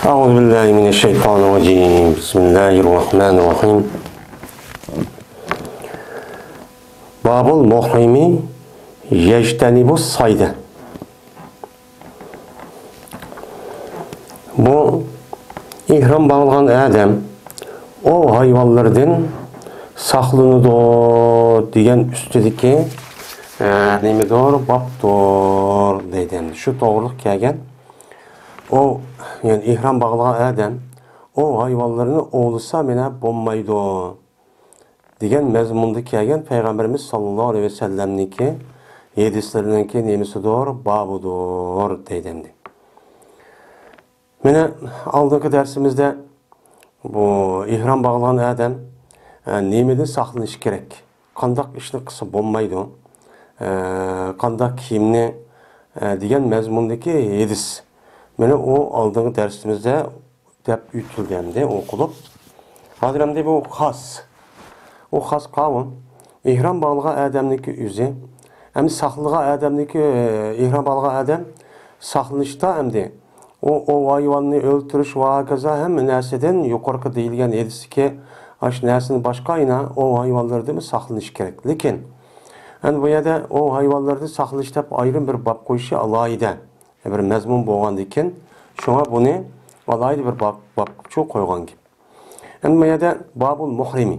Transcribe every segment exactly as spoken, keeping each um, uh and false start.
أعوذ بالله من الشيطان الرجيم. بسم الله الرحمن الرحيم. باب المحرم يجتنب الصيد. بۇ ئېھرام باغلىغان ئادەم ئوۋ ھايۋانلىرىدىن ساقلىنىدۇ دېگەن ئۈستىدىكى، ئە، نېمىدۇر، بابتۇر دەيدۇ. ئەمدى شۇ توغرىلىق كەلگەن. ئوۋ، يەنى ئېھرام باغلىغان ئادەم ئوۋ ھايۋانلىرىنى ئوۋلىسا مانا بولمايدۇ دېگەن مەزمۇندا كەلگەن پەيغەمبىرىمىز ساللاللاھۇ ئەلەيھى ۋەسەللەمنىڭكى ھەدىسلىرىنىڭكى نېمىسىدۇر، بابىدۇر دەيدۇ ئەمدى. مانا ئالدىنقى دەرسىمىزدە بۇ ئېھرام باغلىغان ئادەم، ئە، نېمىدىن ساقلىنىش كېرەك؟ قانداق ئىشنى قىلسا بولمايدۇ؟ ئە، قانداق كىيىمنى، ئە، دېگەن مەزمۇندىكى ھەدىس. مانا ئۇ ئالدىنقى دەرسىمىزدە دەپ ئۆتۈلدى ئەمدى ئوقۇلۇپ. ھازىر ئەمدى بۇ خاس. ئۇ خاس قاۋۇل. ئېھرام باغلىغان ئادەمنىڭكى ئۆزى. ئەمدى ساقلىغان ئادەمنىڭكى، ئېھرام باغلىغان ئادەم ساقلىنىشتا ئەمدى ئۇ، ئوۋ ھايۋاننى ئۆلتۈرۈش ۋە ھاكازا ھەممە نەرسىدىن يۇقىرىقى دېيىلگەن ھەدىستىكى ئاشۇ نەرسىدىن باشقا يەنە ئوۋ ھايۋانلىرىدىنمۇ ساقلىنىش كېرەك. لېكىن، ئەمدى بۇ يەردە ئوۋ ھايۋانلىرىدىن ساقلىنىش دەپ ئايرىم بىر باب قويۇشى ئالاھىدە بىر مەزمۇن بولغاندىكىن، شۇڭا بۇنى ئالاھىدە بىر باب، بابچۇ قويغان گەپ. ئەمدى بۇ يەردە بابۇل مۇھرىمى.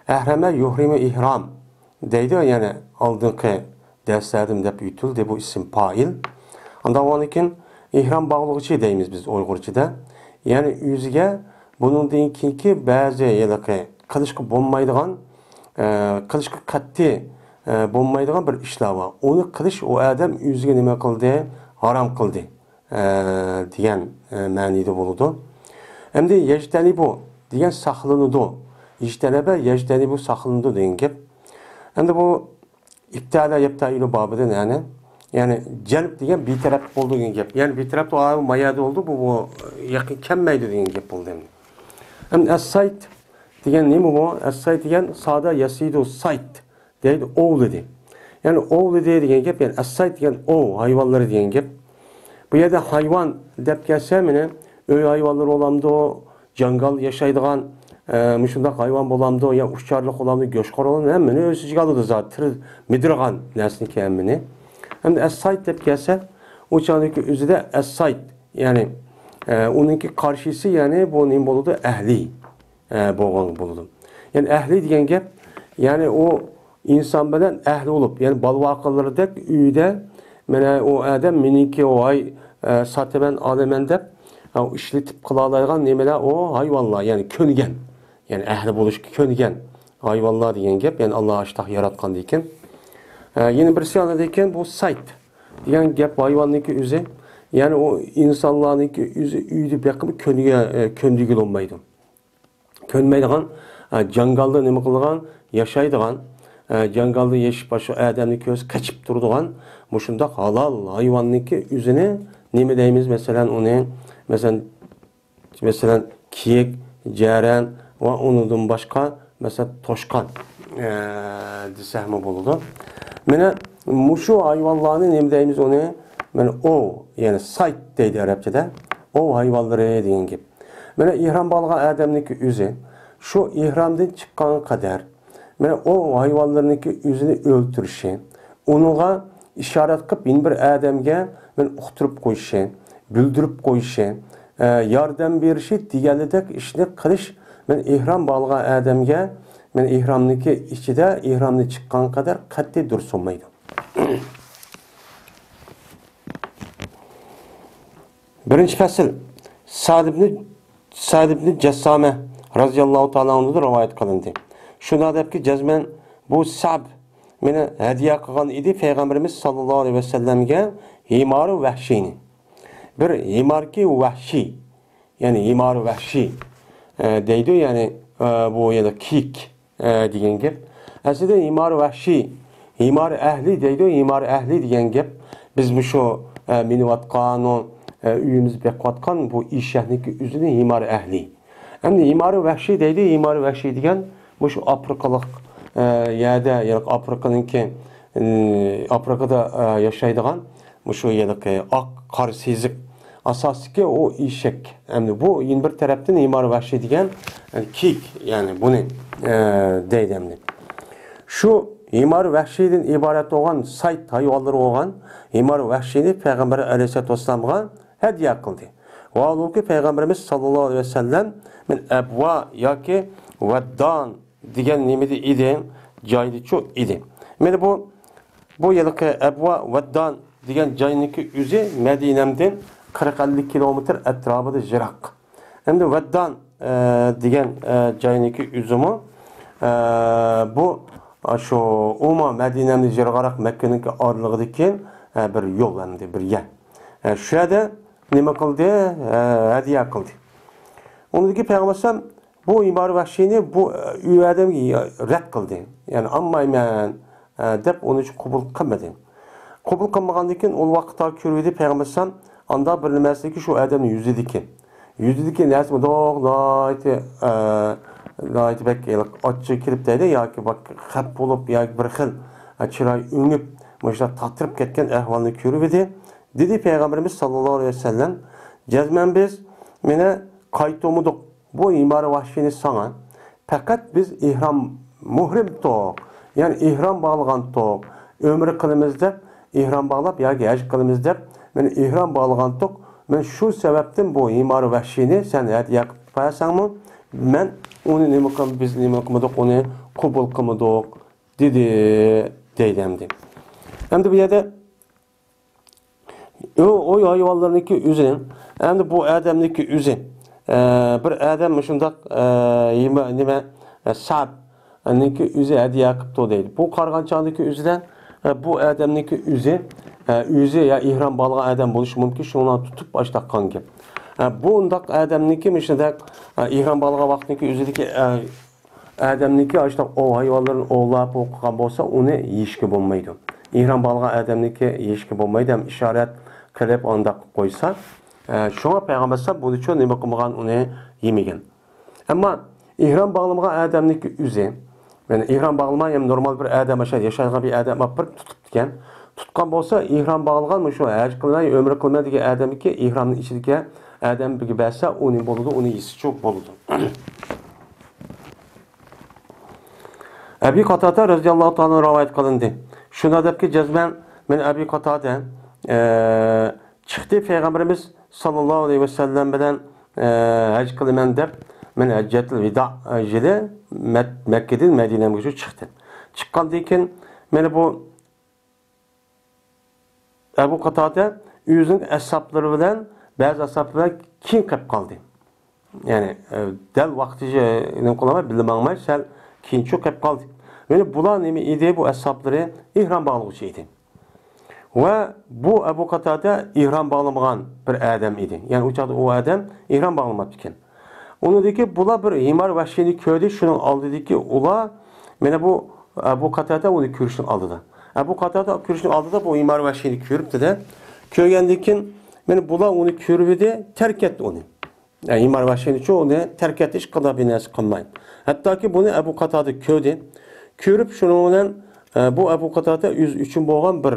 ئەھرەمە يۇھرىمۇ ئىھرام دەيدۇ، يەنى ئالدىنقى دەرسلەردىمۇ دەپ ئۆتۈلدى بۇ ئىسىم پائىل. ئاندىن كېيىن ئىھرام باغلىغۇچى دەيمىز بىز ئۇيغۇرچىدا. يەنى ئۆزىگە بۇنىڭدىن كېيىنكى بەزى ھېلىقى قىلىشقا بولمايدىغان، ئە، قىلىشقا قەتئىي، ئە، بولمايدىغان بىر ئىشلار بار. ئۇنى قىلىش ئۇ ئادەم ئۆزىگە نېمە قىلدى؟ ھارام قىلدى. ئە، دېگەن، ئە، مەنىدە بولىدۇ. ئەمدى يەجتەنىبۇ دېگەن ساقلىنىدۇ. يەجتەنەبە، يەجتەنىبۇ ساقلىنىدۇ دېگەن گەپ. ئەمدى بۇ ئىبتەئەلە يەبتەئىلۇ بابىدىن، يەنى، يەنى جەلب دېگەن بىتەرەپ بولىدۇ دېگەن گەپ. يەنى بىتەرەپ، ئۇ ما يەردە بولىدۇ، بۇ، بۇ يېقىن كەلمەيدۇ دېگەن گەپ بولدى ئەمدى. ئەمدى ئەسسايت دېگەن نېمە بۇ؟ ئەسسايت دېگەن سادا يەسىدۇ سايت. دەيدۇ، ئوۋلىدى. يەنى ئوۋلىدى دېگەن گەپ، يەنى ئەسسايت دېگەن ئوۋ ھايۋانلىرى دېگەن گەپ. بۇ يەردە ھايۋان دەپ كەلسە، مانا ئۆي ھايۋانلىرى بولامدۇ، جاڭگال ياشايدىغان، ئە، مۇشۇنداق ھايۋان بولامدۇ، يا ئۇچارلىق بولامدۇ، گۆشخور بولامدۇ، ھەممىنى ئۆز ئىچىگە ئالىدۇ زادى، تىرىل، مىدىرغان نەرسىنىڭكى ھەممىنى. ئەمدى ئەسسايت دەپ كەلسە، ئۇ چاغدىكى ئۆزىدە ئەسسايت، يەنى، ئە، ئۇنىڭكى قارشىسى، يەنى بۇ نېمە بولىدۇ؟ ئەھلى. ئە، بولغان بولىدۇ. يەنى ئەھلى دېگەن گەپ، يەنى ئۇ ئىنسان بىلەن ئەھلى بولۇپ، يەنى بالا-ۋاقىلىرىدەك ئۆيدە، مانا ئۇ ئادەم مېنىڭكى، ۋاي، ئە، ساتىمەن، ئالىمەن دەپ، ئە، ئىشلىتىپ قىلالايدىغان نېمىلەر ئۇ؟ ھايۋانلار، يەنى كۆنگەن. يەنى ئەھلى بولۇشقا كۆنگەن ھايۋانلار دېگەن گەپ، يەنى ئاللا ئاشتاق ياراتقاندىكىن. ئە، يەنە بىرسى ئاندىكىن بۇ سايت دېگەن گەپ ھايۋاننىڭكى ئۆزى، يەنى ئۇ ئىنسانلارنىڭكى ئۆزى ئۆيدە بېقىپ كۆنگە-، ئە، كۆندۈرگىلى بولمايدۇ. كۆنمەيدىغان، ئە، جاڭگالدا نېمە قىلىدىغان، ياشايدىغان، ئە، جاڭگالدا ياشاپ، شۇ ئادەمنى كۆرسە قېچىپ تۇرىدىغان، مۇشۇنداق ھالال ھايۋاننىڭكى ئۆزىنى نېمە دەيمىز، مەسىلەن، ئۇنى، مەسىلەن، مەسىلەن، كىيىك، جەرەن ۋە ئۇنىڭدىن باشقا، مەسىلەن، توشقان، ئە، دېسەكمۇ بولىدۇ. مانا مۇشۇ ھايۋانلارنى نېمە دەيمىز ئۇنى؟ مانا ئوۋ، يەنى سايت دەيدۇ ئەرەبچىدە. ئوۋ ھايۋانلىرى دېگەن گەپ. مانا ئېھرام باغلىغان ئادەمنىڭكى ئۆزى شۇ ئېھرامدىن چىققان قەدەر، مانا ئوۋ ھايۋانلىرىنىڭكى ئۆزىنى ئۆلتۈرۈشى، ئۇنىڭغا ئىشارەت قىلىپ يەنە بىر ئادەمگە مانا ئۇقتۇرۇپ قويۇشى، بىلدۈرۈپ قويۇشى، ئە، ياردەم بېرىشى دېگەنلىدەك ئىشنى قىلىش، مانا ئېھرام باغلىغان ئادەمگە، مانا ئېھرامنىڭكى ئىچىدە ئېھرامنى چىققان قەدەر قەتئىي دۇرۇس بولمايدۇ. بىرىنچى پەسىل. سەئد ئىبنى، سەئد ئىبنى جەسسامە رەزىياللاھۇ تائالا ئەنھۇدىن رىۋايەت قىلىندى. شۇنداق دەپكى، جەزمەن بۇ سەئد مېنى ھەدىيە قىلغان ئىدى پەيغەمبىرىمىز ساللاللاھۇ ئەلەيھى ۋەسەللەمگە ھىمارى ۋەھشىينى. بىر ھىماركى ۋەھشىي، يەنى ھىمارى ۋەھشىي، ئە، دەيدۇ، يەنى، ئە، بۇ يەنە كىيىك، ئە، دېگەن گەپ. ئەسلىدە ھىمارى ۋەھشىي، ھىمارى ئەھلى دەيدۇ، ھىمارى ئەھلى دېگەن گەپ. بىز مۇشۇ، ئە، مىنىۋاتقان، ئە، ئۆيىمىز بېقىۋاتقان بۇ ئېشەكنىڭكى ئۆزىنى ھىمارى ئەھلى. ئەمدى ھىمارى ۋەھشىي دەيدۇ، ھىمارى ۋەھشىي دېگەن مۇشۇ ئافرىقىلىق، ئە، يەردە، يەنى ئافرىقىنىڭكى، ئى، ئافرىقىدا، ئە، ياشايدىغان مۇشۇ ھېلىقى ئاق، قارا، سېزىق ئاساسلىقى ئۇ ئېشەك. ئەمدى بۇ يەنە بىر تەرەپتىن ھىمار ۋەھشىي دېگەن، ئە، كىيىك، يەنى بۇنى، ئە، دەيدۇ ئەمدى. شۇ ھىمار ۋەھشىيدىن ئىبارەت بولغان سايت ھايۋانلىرى بولغان ھىمار ۋەھشىينى پەيغەمبەر ئەلەيھىسسالاتۇ ۋەسسالامغا ھەدىيە قىلدى. ۋە ھالبۇكى، پەيغەمبىرىمىز ساللاللاھۇ ئەلەيھى ۋەسەللەم مىن ئەبۋا ياكى ۋەددان دېگەن نېمىدە ئىدى؟ جايدىچۇ ئىدى. مانا بۇ، بۇ ھېلىقى ئەبۋا ۋەددان دېگەن جاينىڭكى ئۆزى مەدىنەمدىن قىرىق ئەللىك كىلومېتىر ئەتراپىدا يىراق. ئەمدى ۋەددان، ئە، دېگەن، ئە، جاينىڭكى ئۆزىمۇ، ئە، بۇ، ئاشۇ ئۇمۇ مەدىنەمدىن يىراقراق مەككىنىڭكى ئارىلىقىدىكى، ئە، بىر يول ئەمدى، بىر يەر. ئە، شۇ يەردە نېمە قىلدى؟ ئە، ھەدىيە قىلدى. ئۇنىڭدىكى پەيغەمبەر ئەلەيھىسسالام بۇ ھىمار ۋەھشىينى بۇ، ئە، ئۇ ئادەمگە رەت قىلدى. يەنى ئالمايمەن، ئە، دەپ ئۇنى قوبۇل قىلمىدى. قوبۇل قىلمىغاندىن كېيىن ئۇ ۋاقىتتا كۆرۈۋىدى پەيغەمبەر ئەلەيھىسسالام ئاندا بىر نېمە ئەمەسلىكى شۇ ئادەمنى يۈزىدىكى. يۈزىدىكى نەرسە مۇنداق ناھايىتى، ئە، ناھايىتى بەك ئاچچىقى كېلىپ دەيدۇ، ياكى بەك خەپ بولۇپ، ياكى بىر خىل، ئە، چىرايى ئۆڭۈپ، مۇشۇنداق تاتىرىپ كەتكەن ئەھۋالنى كۆرۈۋىدى. دېدى پەيغەمبىرىمىز ساللاللاھۇ ئەلەيھى ۋەسەللەم، جەزمەن بىز مانا قايتۇرمىدۇق بۇ ھىمار ۋەھشىينى ساڭا. پەقەت بىز ئېھرام مۇھرىمتۇق، يەنى ئېھرام باغلىغانتۇق. ئۆمرە قىلىمىز دەپ ئېھرام باغلاپ ياكى ھەج قىلىمىز دەپ مانا ئېھرام باغلىغانتۇق. مانا شۇ سەۋەبتىن بۇ ھىمار ۋەھشىينى سەن ھەدىيە قىلىپ بەرسەڭمۇ، مەن ئۇنى نېمە قىل-، بىز نېمە قىلمىدۇق، ئۇنى قوبۇل قىلمىدۇق، دېدى، دەيدۇ ئەمدى. ئەمدى بۇ يەردە ئۇ، ئۇ ھايۋانلارنىڭكى ئۆزى، ئەمدى بۇ ئادەمنىڭكى ئۆزى، ئە، بىر ئادەم مۇشۇنداق، ئە، يېمە-، نېمە، ئە، سەپنىڭكى ئۆزى ھەدىيە قىپتۇ دەيدۇ. بۇ قارىغان چاغدىكى ئۆزىدە، ئە، بۇ ئادەمنىڭكى ئۆزى، ئە، ئۆزى يا ئېھرام باغلىغان ئادەم بولۇشى مۇمكىن، شۇنىڭ تۇتۇپ ئاشتاق قىلغان گەپ. ئە، بۇنداق ئادەمنىڭكى مۇشۇنداق، ئە، ئېھرام باغلىغان ۋاقتىنىڭكى ئۆزىدىكى، ئە، ئادەمنىڭكى ئاشۇنداق ئوۋ ھايۋانلىرىنى ئوۋلاپ ئوقۇغان بولسا، ئۇنى يېيىشكە بولمايدۇ. ئېھرام باغلىغان ئادەمنىڭكى يېيىشكە بولمايدۇ، ھەم ئىشارەت قىلىپ ئانداق قويسا. ئە، شۇڭا پەيغەمبەر ئەلەيھىسسالام بۇنىچۇ نېمە قىلمىغان، ئۇنى يېمىگەن. ئەمما ئېھرام باغلىمىغان ئادەمنىڭكى ئۆزى، يەنى ئېھرام باغلىماي، ھەم نورمال بىر ئادەم، ئاشۇ ياشايدىغان بىر ئادەم ئاپىرىپ تۇتۇپتىكەن. تۇتقان بولسا، ئېھرام باغلىغان، مۇشۇ ھەج قىلىمەن، ئۆمرە قىلىمەن دېگەن ئادەمنىڭكى ئېھرامنىڭ ئىچىدىكى ئادەمگە بەرسە، ئۇنى بولىدۇ، ئۇنى يېسىچۇ بولىدۇ. ئەبى قاتادە رەزىياللاھۇ تائالا رىۋايەت قىلىندى. شۇنداق دەپكى، جەزمەن مەن ئەبى قاتادە، ئە، چىقتى پەيغەمبىرىمىز ساللاللاھۇ ئەلەيھى ۋەسەللەم بىلەن، ئە، ھەج قىلىمەن دەپ، مەن ھەججەتۇل ۋىدا يىلى مەت-، مەككىدىن مەدىنەگە چىقتى. چىققاندىن كېيىن، مانا بۇ ئەبۇ قاتادە ئۆزىنىڭ ئەسھابلىرى بىلەن، بەزى ئەسھابلار بىلەن كېيىن قېلىپ قالدى. يەنى، ئە، دەل ۋاقتىچە نېمە قىلالماي، بىللە ماڭماي، سەل كېيىنچە قېلىپ قالدى. يەنى بۇلار نېمە ئىدى، بۇ ئەسھابلىرى؟ ئېھرام باغلىغۇچى ئىدى. ۋە بۇ ئەبۇ قاتادە ئېھرام باغلىمىغان بىر ئادەم ئىدى. يەنى ئۇ چاغدا ئۇ ئادەم ئېھرام باغلىماپتىكەن. ئۇنىڭدىن كېيىن بۇلار بىر ھىمار ۋەھشىينى كۆردى، شۇنىڭ ئالدىدىكى ئۇلار، مانا بۇ ئەبۇ قاتادە ئۇنى كۆرۈشنىڭ ئالدىدا. ئەبۇ قاتادە كۆرۈشنىڭ ئالدىدا بۇ ھىمار ۋەھشىينى كۆرۈپتۇ-دە. كۆرگەندىن كېيىن، مانا بۇلار ئۇنى كۆرۈۋىدى، تەرك ئەتتى ئۇنى. ئە، ھىمار ۋەھشىينىچۇ ئۇنى تەرك ئەتتى، ھېچقانداق بىر نەرسە قىلماي. ھەتتاكى بۇنى ئەبۇ قاتادە كۆردى. كۆرۈپ شۇنىڭ بىلەن، ئە، بۇ ئەبۇ قاتادە ئۆزى ئۈچۈن بولغان بىر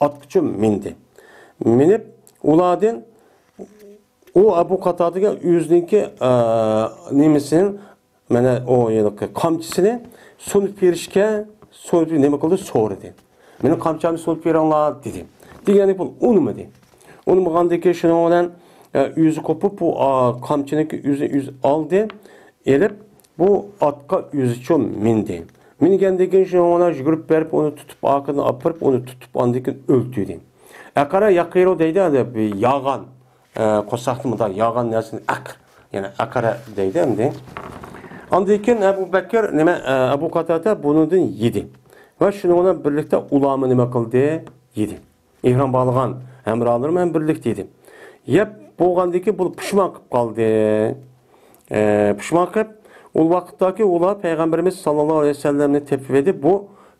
ئاتقىچۇ مىندى. مىنىپ ئۇلاردىن ئۇ ئەبۇ قاتادىگە ئۆزىنىڭكى، ئە، نېمىسىنى، مانا ئۇ ھېلىقى قامچىسىنى سۇنۇپ بېرىشكە، سۇنۇپ نېمە قىلدى؟ سورىدى. مېنىڭ قامچامنى سۇنۇپ بېرىڭلار، دېدى. دېگەندىن كېيىن ئۇنىمىدى. ئۇنىمىغاندىن كېيىن شۇنىڭ بىلەن، ئە، ئۆزى قوپۇپ، بۇ، ئا، قامچىنىڭكى ئۆزىنى ئۆزى ئالدى، ئېلىپ، بۇ ئاتقا ئۆزىچۇ مىندى. مىنگەندىن كېيىن شۇنىڭ بىلەن يۈگۈرۈپ بېرىپ، ئۇنى تۇتۇپ، ئارقىدىن ئاپىرىپ، ئۇنى تۇتۇپ، ئاندىن كېيىن ئۆلتۈردى. ئەقەرە يەقىرۇ دەيدۇ، ھەدە بىر ياغان. ئە، قورساقنى مۇنداق ياغان نەرسىنى ئەق، يەنى ئەقەرە دەيدۇ ئەمدى. ئاندىن كېيىن ئەبۇ بەكىر، نېمە، ئە، ئەبۇ قاتادە بۇنىڭدىن يېدى. ۋە شۇنىڭ بىلەن بىرلىكتە ئۇلارمۇ نېمە قىلدى؟ يېدى. ئېھرام باغلىغان ھەمراھلىرىمۇ ھەم بىرلىكتە يېدى. يەپ بولغاندىن كېيىن بۇ پۇشمان قىلىپ قالدى. ئە، پۇشمان قىلىپ، ئۇ ۋاقىتتاكى ئۇلار پەيغەمبىرىمىز ساللاللاھۇ ئەلەيھى ۋەسەللەمنى تېپىۋىدى، بۇ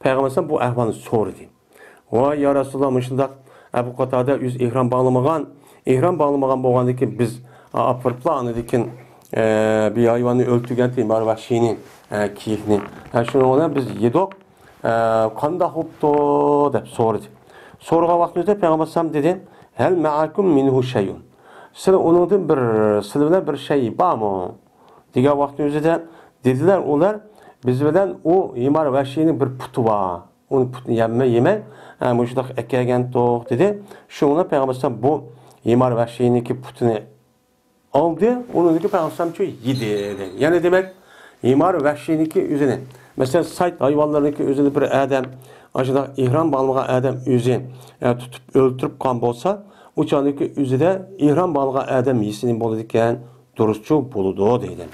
پەيغەمبەر بۇ ئەھۋالنى سورىدى. ۋاي يا رەسۇلاللا، مۇشۇنداق ئەبۇ قاتادە ئۆزى ئېھرام باغلىمىغان، ئېھرام باغلىمىغان بولغاندىن كېيىن بىز ئاپىرىپلا ئاندىن كېيىن، ئە، بىر ھايۋاننى ئۆلتۈرگەنتى، ھىمار ۋەھشىينى، ئە، كېيىكنى. ھە، شۇنىڭ بىلەن بىز يېدۇق، ئە، قانداق بوپتۇ دەپ سورىدى. سورىغان ۋاقتىمىزدا پەيغەمبەر ئەلەيھىسسالام دېدى، ھەل مەئەكۇم مىنھۇ شەيئۇن. سىلە ئۇنىڭدىن بىر، سىلە بىلەن بىر شەيئى بارمۇ؟ دېگەن ۋاقىتنىڭ ئۆزىدە دېدىلەر ئۇلار، بىز بىلەن ئۇ ھىمار ۋەھشىينىڭ بىر پۇتى بار. ئۇنى پۇتىنى يەممە يېمەي، ھە، مۇشۇنداق ئەكەلگەنتۇق، دېدى. شۇڭا پەيغەمبەر ئەلەيھىسسالام بۇ ھىمار ۋەھشىينىڭكى پۇتىنى ئالدى، ئۇنىڭدىكى پەيغەمبەر ئەلەيھىسسالامچۇ يېدى، دېدى. يەنى دېمەك، ھىمار ۋەھشىينىڭكى ئۆزىنى، مەسىلەن، سايد ھايۋانلىرىنىڭكى ئۆزىنى بىر ئادەم، ئاشۇنداق ئېھرام باغلىمىغان ئادەم ئۆزى، ئە، تۇتۇپ ئۆلتۈرۈپ قالغان بولسا، ئۇ چاغدىكى ئۆزىدە ئېھرام باغلىغان ئادەم يېسە نېمە بولىدىكەن؟ دۇرۇسچۇ بولىدۇ، دەيدۇ.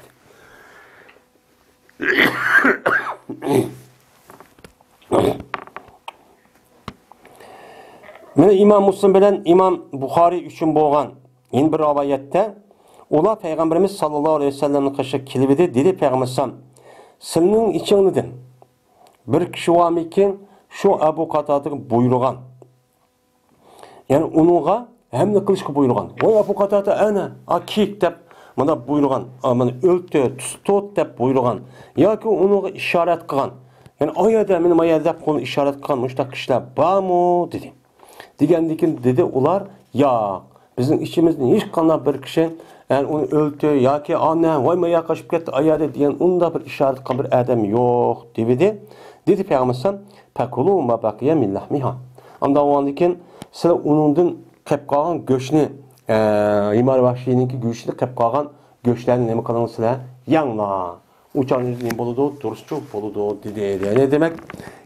مانا ئىمام مۇسلىم بىلەن ئىمام بۇخارىي ئۈچۈن بولغان يەنە بىر رىۋايەتتە، ئۇلار پەيغەمبىرىمىز ساللاللاھۇ ئەلەيھى ۋەسەللەمنىڭ قېشىغا كېلىۋىدى، دېدى پەيغەمبەر ئەلەيھىسسالام، سىلىنىڭ ئىچىڭلاردىن بىر كىشى بارمىكىن، شۇ ئەبۇ قاتادىغا بۇيرۇغان، يەنى ئۇنىڭغا ھەملە قىلىشقا بۇيرۇغان. ۋاي ئەبۇ قاتادە، ئەنە، ئا، كىيىك دەپ مانا بۇيرۇغان. ئا، مانا ئۆلتۈر، تۇت، تۇت دەپ بۇيرۇغان. ياكى ئۇنىڭغا ئىشارەت قىلغان. يەنى ئا يەردە، مېنى ما يەردە دەپ قولىنى ئىشارەت قىلغان مۇشۇنداق كىشىلەر بارمۇ؟ دېدى. دېگەندىكىن دېدى ئۇلار، ياق، بىزنىڭ ئىچىمىزدىن ھېچقانداق بىر كىشى، يەنى ئۇنى ئۆلتۈر ياكى ئانا، ۋاي ما ياققا ئۆچۈپ كەتتى، ئا يەردە دېگەن ئۇنداق بىر ئىشارەت قىلغان بىر ئادەم يوق، دېدى. دېدى پەيغەمبەر ئەلەيھىسسالام، پەكۇلۇ ما بەقىيە مىن لەھمىھا. ئانداق بولغاندىن كېيىن سىلەر ئۇنىڭدىن قېلىپ قالغان گۆشنى، ئە، ھىمار ۋەھشىينىڭكى گۆشىنى، قېلىپ قالغان گۆشلەرنى نېمە قىلىڭ سىلەر؟ يەڭلار. ئۇ چاغدا نېمە بولىدۇ؟ دۇرۇسچۇ بولىدۇ، دېدى. يەنى دېمەك،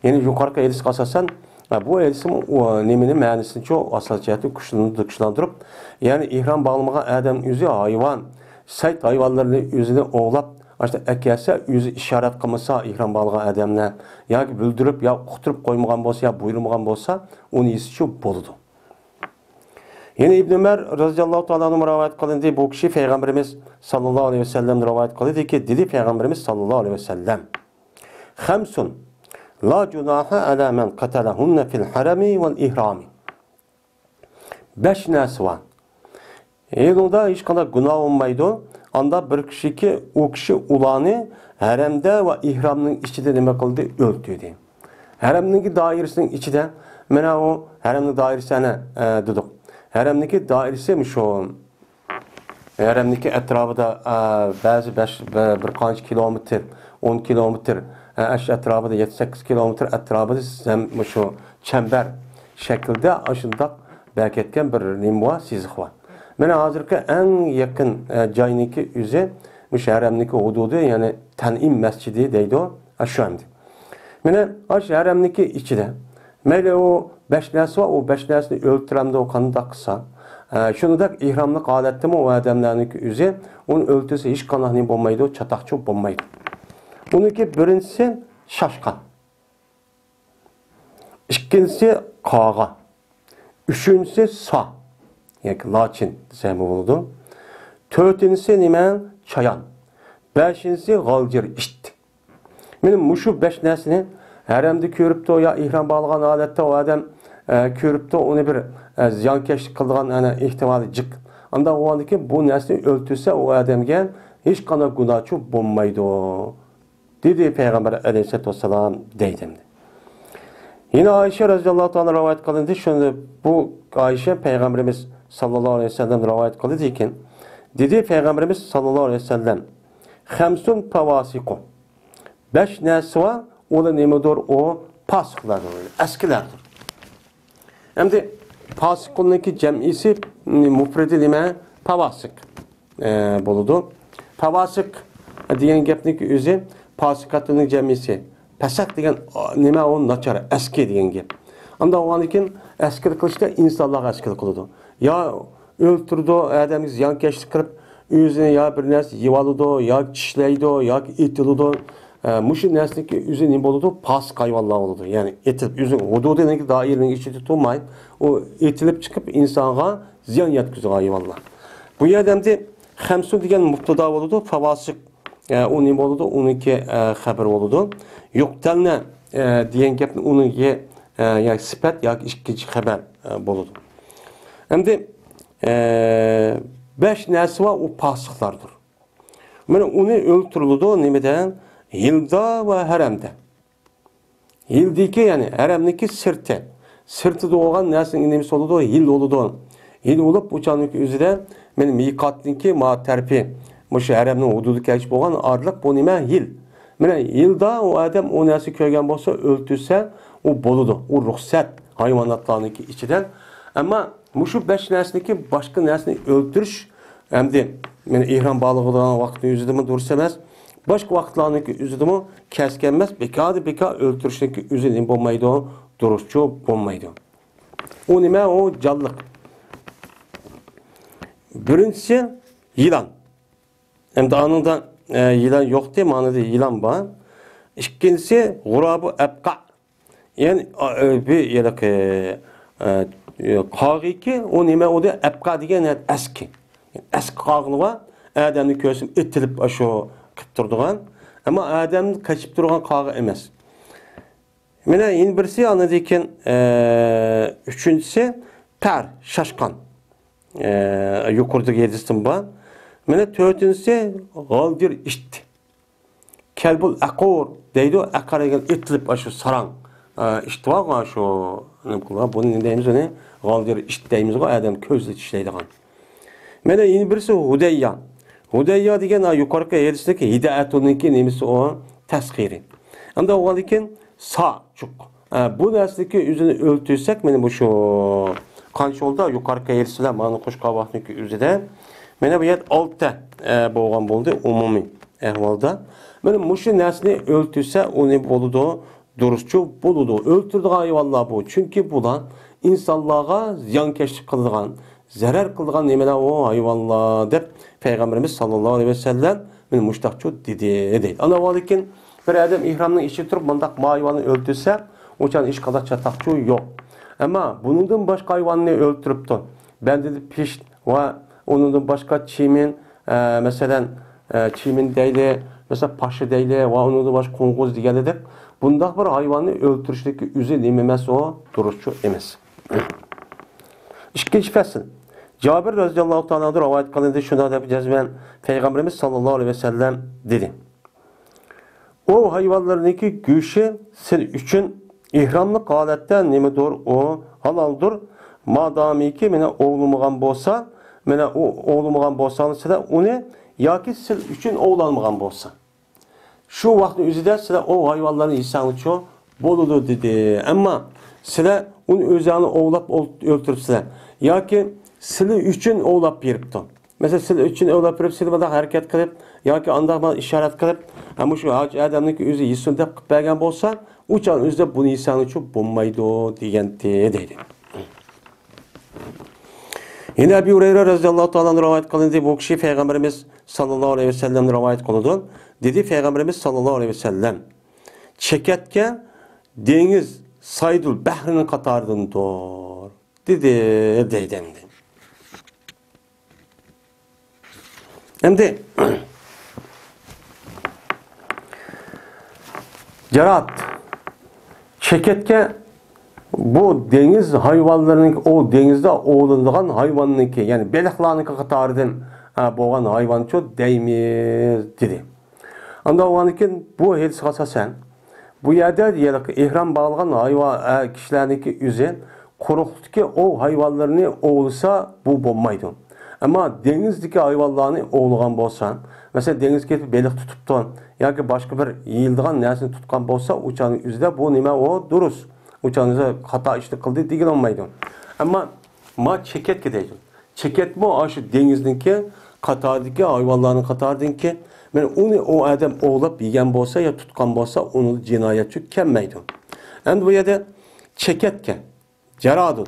يەنى يۇقىرىقى ھەدىسكە ئاساسەن، ئە، بۇ ھەدىسمۇ، ئۇ، نېمىنى مەنىسىنىچۇ ئاساسىي جەھەتتىن كۈچلەندۈرۈپ، كۈچلەندۈرۈپ، يەنى ئېھرام باغلىمىغان ئادەم ئۆزى ھايۋان، سەيد ھايۋانلىرىنى ئۆزىنى ئوۋلاپ، ئاشۇنداق ئەكەلسە، ئۆزى ئىشارەت قىلمىسا، ئېھرام باغلىغان ئادەملەر ياكى بىلدۈرۈپ، يا ئۇقتۇرۇپ قويمىغان بولسا، يا بۇيرۇمىغان بولسا، ئۇنى يېسىچۇ بولىدۇ. يەنە ئىبن ئۆمەر رەزىياللاھۇ تائالا ئەنھۇ رىۋايەت قىلىندى، بۇ كىشى پەيغەمبىرىمىز ساللاللاھۇ ئەلەيھى ۋەسەللەمدىن رىۋايەت قىلدىكى، دېدى پەيغەمبىرىمىز ساللاللاھۇ ئەلەيھى ۋەسەللەم، خەمسۇن لا جۇناھە ئەلا مەن قەتەلەھۇننە فىل ھەرەمى ۋەل ئىھرامى. بەش نەرسە بار. ئۇنىڭدا ھېچقانداق گۇناھ بولمايدۇ. ئاندا بىر كىشىكى، ئۇ كىشى ئۇلارنى ھەرەمدە ۋە ئېھرامنىڭ ئىچىدە نېمە قىلدى؟ ئۆلتۈردى. ھەرەمنىڭكى دائىرىسىنىڭ ئىچىدە، مانا ئۇ ھەرەمنىڭ دائىرىسى ئەنە، ئە، دېدۇق. ھەرەمنىڭكى دائىرىسى مۇشۇ. ھەرەمنىڭكى ئەتراپىدا، ئە، بەزى بەش، بىر، بىر قانچە كىلومېتىر، ئون كىلومېتىر، ئە، ئەش ئەتراپىدا، يەتتە، سەككىز كىلومېتىر ئەتراپىدا زەم-، مۇشۇ چەمبەر شەكلىدە ئاشۇنداق بەركەتكەن بىر نېمە بار، سىزىق بار. مانا ھازىرقى ئەڭ يېقىن، ئە، جاينىڭكى ئۆزى مۇشۇ ھەرەمنىڭكى ھۇدۇدى، يەنى تەنئىم مەسچىدى دەيدۇ، ئە، شۇ ئەمدى. مانا ئاشۇ ھەرەمنىڭكى ئىچىدە مەيلى ئۇ بەش نەرسە بار، ئۇ بەش نەرسىنى ئۆلتۈرەمدۇ، قانداق قىلسا، ئە، شۇنداق ئېھراملىق ھالەتتىمۇ ئۇ ئادەملەرنىڭكى ئۆزى ئۇنى ئۆلتۈرسە ھېچقانداق نېمە بولمايدۇ، چاتاقچۇ بولمايدۇ. ئۇنىڭكى بىرىنچىسى شاشقان. ئىككىنچىسى قاغا. ئۈچىنچىسى سا ياكى لاچىن دېسەكمۇ بولىدۇ. تۆتىنچىسى نېمە؟ چايان. بەشىنچىسى غالجىر ئىت. مانا مۇشۇ بەش نەرسىنى ھەرەمدە كۆرۈپتۇ يا ئېھرام باغلىغان ھالەتتە ئۇ ئادەم، ئە، كۆرۈپتۇ، ئۇنى بىر، ئە، زىيانكەشلىك قىلىدىغان ئەنە ئېھتىمالى جىق. ئانداق بولغاندىكىن بۇ نەرسىنى ئۆلتۈرسە ئۇ ئادەمگە ھېچقانداق گۇناھچۇ بولمايدۇ. دېدى پەيغەمبەر ئەلەيھىسسالاتۇ ۋەسسالام دەيدۇ. يەنە ئائىشە رەزىياللاھۇ تائالا رىۋايەت قىلىندى. شۇنى بۇ ئائىشە پەيغەمبىرىمىز ساللاللاھۇ ئەلەيھى ۋەسەللەم رىۋايەت قىلىدىكەن. دېدى پەيغەمبىرىمىز ساللاللاھۇ ئەلەيھى ۋەسەللەم، خەمسۇن پەۋاسىقۇ. بەش نەرسە بار، ئۇلار نېمىدۇر؟ ئۇ پاسىقلاردۇر، ئەسكىلەردۇر. ئەمدى پاسىقۇننىڭكى جەمئىسى، مۇپرىدى نېمە؟ پەۋاسىق، ئە، بولىدۇ. پەۋاسىق دېگەن گەپنىڭكى ئۆزى پاسىقاتنىڭ جەمئىسى. پەسەق دېگەن، ئا، نېمە ئۇ؟ ناچار، ئەسكى دېگەن گەپ. ئانداق بولغاندىن كېيىن ئەسكىلىك قىلىشتا ئىنسانلارغا ئەسكىلىك قىلىدۇ. يا ئۆلتۈرىدۇ، ئادەمگە زىيانكەشلىك قىلىپ، ئۆزىنى يا بىر نەرسە يېۋالىدۇ، ياكى چىشلەيدۇ، ياكى ئېتىلىدۇ. ئە، مۇشۇ نەرسىنىڭكى ئۆزى نېمە بولىدۇ؟ پاسىق ھايۋانلار بولىدۇ. يەنى ئېتىلىپ، ئۆزىنىڭ ھۇدۇدىنىڭكى دائىرىنىڭ ئىچىدە تۇرماي، ئۇ ئېتىلىپ چىقىپ ئىنسانغا زىيان يەتكۈزىدىغان ھايۋانلار. بۇ يەردە ئەمدى خەمسۇ دېگەن مۇبتەدا بولىدۇ، پەۋاسىق، ئە، ئۇ نېمە بولىدۇ؟ ئۇنىڭكى، ئە، خەبىرى بولىدۇ. يۇقتەلنە، ئە، دېگەن گەپنى ئۇنىڭكى، ئە، ياكى سۈپەت ياكى ئىككىنچى خەبەر، ئە، بولىدۇ. ئەمدى، ئە، بەش نەرسە بار، ئۇ پاسىقلاردۇر. مانا ئۇنى ئۆلتۈرۈلىدۇ نېمىدە؟ ھىلدا ۋە ھەرەمدە. ھىلدىكى، يەنى ھەرەمنىڭكى سىرتى. سىرتىدا بولغان نەرسىنىڭ نېمىسى بولىدۇ؟ ھىل بولىدۇ. ھىل بولۇپ، ئۇ چاغنىڭكى ئۆزىدە مانا مىقاتنىڭكى ما تەرىپى، مۇشۇ ھەرەمنىڭ ھۇدۇدىغا كەلگۈچى بولغان ئارىلىق بۇ نېمە؟ ھىل. مانا ھىلدا ئۇ ئادەم ئۇ نەرسە كۆرگەن بولسا، ئۆلتۈرسە، ئۇ بولىدۇ. ئۇ رۇخسەت ھايۋاناتلارنىڭكى ئىچىدە. ئەمما مۇشۇ بەش نەرسىنىڭكى باشقا نەرسىنى ئۆلتۈرۈش، ئەمدى مانا ئېھرام باغلىغىدىغان ۋاقىتنىڭ ئۆزىدىمۇ دۇرۇس ئەمەس. باشقا ۋاقىتلارنىڭكى ئۆزىدىمۇ كەسكەن ئەمەس. بىكاردىن بىكار ئۆلتۈرۈشنىڭكى ئۆزى نېمە بولمايدۇ؟ دۇرۇسچۇ بولمايدۇ. ئۇ نېمە؟ ئۇ جانلىق. بىرىنچىسى يىلان. ئەمدى ئانىڭدا، ئە، يىلان يوقتى، مانىدا يىلان بار. ئىككىنچىسى غۇرابۇ ئەبقا. يەنى، ئا، ئە، بىر ھېلىقى، ئە، قاغىكى، ئۇ نېمە ئۇدى؟ ئەبقا دېگەن ئەسكى. ئەسكى قاغىلى بار. ئادەمنى كۆرسىمۇ ئېتىلىپ ئاشۇ قىپ تۇرىدىغان. ئەمما ئادەمدىن قېچىپ تۇرغان قاغا ئەمەس. مانا يەنە بىرسى، ئاندىن كېيىن، ئە، ئۈچىنچىسى پەر، شاشقان. ئە، يۇقىرىدىكى ھەدىستىن بار. مانا تۆتىنچىسى غالدىر ئىت. كەلبۇل ئەقۇر دەيدۇ، ئەقەر دېگەن ئېتىلىپ ئاشۇ ساراڭ، ئە، ئىت بارغۇ، شۇ نېمە قىلغان، بۇنى نېمە دەيمىز ئۇنى؟ غالدىر ئىت دەيمىزغۇ، ئادەم كۆزلىتىشلەيدىغان. مانا يەنە بىرسى ھۇدەييا. ھۇدەييا دېگەن، ھە، يۇقىرىقى ھەدىستىكى ھىدەئەتۇننىڭكى نېمىسى ئۇ؟ تەسخىرى. ئەمدى ئۇنىڭدىن كېيىن ساچۇق. ھە، بۇ نەرسىدىكى ئۆزىنى ئۆلتۈرسەك، مانا مۇشۇ قانچە بولدى؟ يۇقىرىقى ھەدىسلەر مانا قوشقان ۋاقىتنىڭكى ئۆزىدە. مانا بۇ يەردە ئالتە، ئە، بولغان بولدى ئومۇمىي ئەھۋالدا. مانا مۇشۇ نەرسىنى ئۆلتۈرسە، ئۇنى بولىدۇ. دۇرۇسچۇ بولىدۇ. ئۆلتۈرىدىغان ھايۋانلار بۇ. چۈنكى بۇلار ئىنسانلارغا زىيانكەشلىك قىلىدىغان، زەرەر قىلىدىغان نېمىلەر ئۇ ھايۋانلار دەپ پەيغەمبىرىمىز ساللاللاھۇ ئەلەيھى ۋەسەللەم مانا مۇشۇنداقچۇ دېدى، دەيدۇ. ئاندىن كېيىن بىر ئادەم ئېھرامنىڭ ئىچىدە تۇرۇپ مۇنداق ما ھايۋاننى ئۆلتۈرسە، ئۇ چاغدا ھېچقانداق چاتاقچۇ يوق. ئەمما بۇنىڭدىن باشقا ھايۋاننى ئۆلتۈرۈپتۇ. بەندىدە پىشت ۋە ئۇنىڭدىن باشقا چىمىن، ئە، مەسىلەن، ئە، چىمىن دەيلى، مەسىلەن، پاشا دەيلى ۋە ئۇنىڭدىن باشقا قوڭغۇز دېگەندەك، بۇنداق بىر ھايۋاننى ئۆلتۈرۈشلۈككە ئۆزى نېمە ئەمەس ئۇ؟ دۇرۇسچۇ ئەمەس. ئىككىنچى پەسىل. جابىر رەزىياللاھۇ تائالا ئانھۇ رىۋايەت قىلىندى، شۇنداق دەپ جەزمەن پەيغەمبىرىمىز ساللاللاھۇ ئەلەيھى ۋەسەللەم دېدى. ئوۋ ھايۋانلىرىنىڭكى گۆشى سىز ئۈچۈن ئېھراملىق ھالەتتە نېمىدۇر ئۇ؟ ھالالدۇر. مادامىكى مانا ئوۋلىمىغان بولسا، مانا ئۇ ئوۋلىمىغان بولساڭلار سىلەر ئۇنى ياكى سىز ئۈچۈن ئوۋلانمىغان بولسا. شۇ ۋاقىتنىڭ ئۆزىدە سىلەر ئوۋ ھايۋانلارنى يېسەڭلارچۇ بولىدۇ دېدى. ئەمما سىلەر ئۇنى ئۆزەڭلار ئوۋلاپ ئۆل-، ئۆلتۈرۈپسىلەر. ياكى سىلەر ئۈچۈن ئوۋلاپ بېرىپتۇ. مەسىلەن، سىلەر ئۈچۈن ئوۋلاپ بېرىپ، سىلەر مۇنداق ھەرىكەت قىلىپ، ياكى ئانداق بىر ئىشارەت قىلىپ، ھە، مۇشۇ ھاجى ئادەمنىڭكى ئۆزى يېسۇن دەپ قىلىپ بەرگەن بولسا، ئۇ چاغ ئۆزىدە بۇنى يېسەڭلارچۇ بولمايدۇ دېگەنتى دەيدۇ. يەنە ئەبى ھۇرەيرە رەزىياللاھۇ تائالا ئانھۇ رىۋايەت قىلىندى، بۇ كىشى پەيغەمبىرىمىز ساللاللاھۇ ئەلەيھى ۋەسەللەمدىن رىۋايەت قىلىدۇ. دېدى پەيغەمبىرىمىز ساللاللاھۇ ئەلەيھى ۋەسەللەم، چېكەتكە دېڭىز سايدۇل بەھرىنىڭ قاتارىدىندۇر. دېدى، دەيدۇ ئەمدى. ئەمدى جارات، چېكەتكە بۇ دېڭىز ھايۋانلىرىنىڭ، ئۇ دېڭىزدا ئوۋلىنىدىغان ھايۋاننىڭكى، يەنى بېلىقلارنىڭكى قاتارىدىن، ھە، بولغان ھايۋانچۇ دەيمىز، دېدى. ئاندىن كېيىن بۇ ھەدىسكە ئاساسەن، بۇ يەردە ھېلىقى ئېھرام باغلىغان ھايۋان، ئە، كىشىلەرنىڭكى ئۆزى قۇرۇقلۇقتىكى ئوۋ ھايۋانلىرىنى ئوۋلىسا، بۇ بولمايدۇ. ئەمما دېڭىزدىكى ھايۋانلارنى ئوۋلىغان بولسا، مەسىلەن، دېڭىزغا كېتىپ بېلىق تۇتۇپتۇ ياكى باشقا بىر يېيىلىدىغان نەرسىنى تۇتقان بولسا، ئۇ چاغنىڭ ئۆزىدە بۇ نېمە ئۇ دۇرۇس. ئۇ چاغنىڭ ئۆزىدە خاتا ئىشنى قىلدى دېگىلى بولمايدۇ. ئەمما ما چېكەتكە دەيدۇ. چېكەتمۇ ئاشۇ دېڭىزنىڭكى قاتارىدىكى، ھايۋانلارنىڭ قاتارىدىكى. مانا ئۇنى ئۇ ئادەم ئوۋلاپ يېگەن بولسا يا تۇتقان بولسا، ئۇنىڭدا جىنايەتچۇ كەلمەيدۇ. ئەمدى بۇ يەردە چېكەتكە، جارادۇ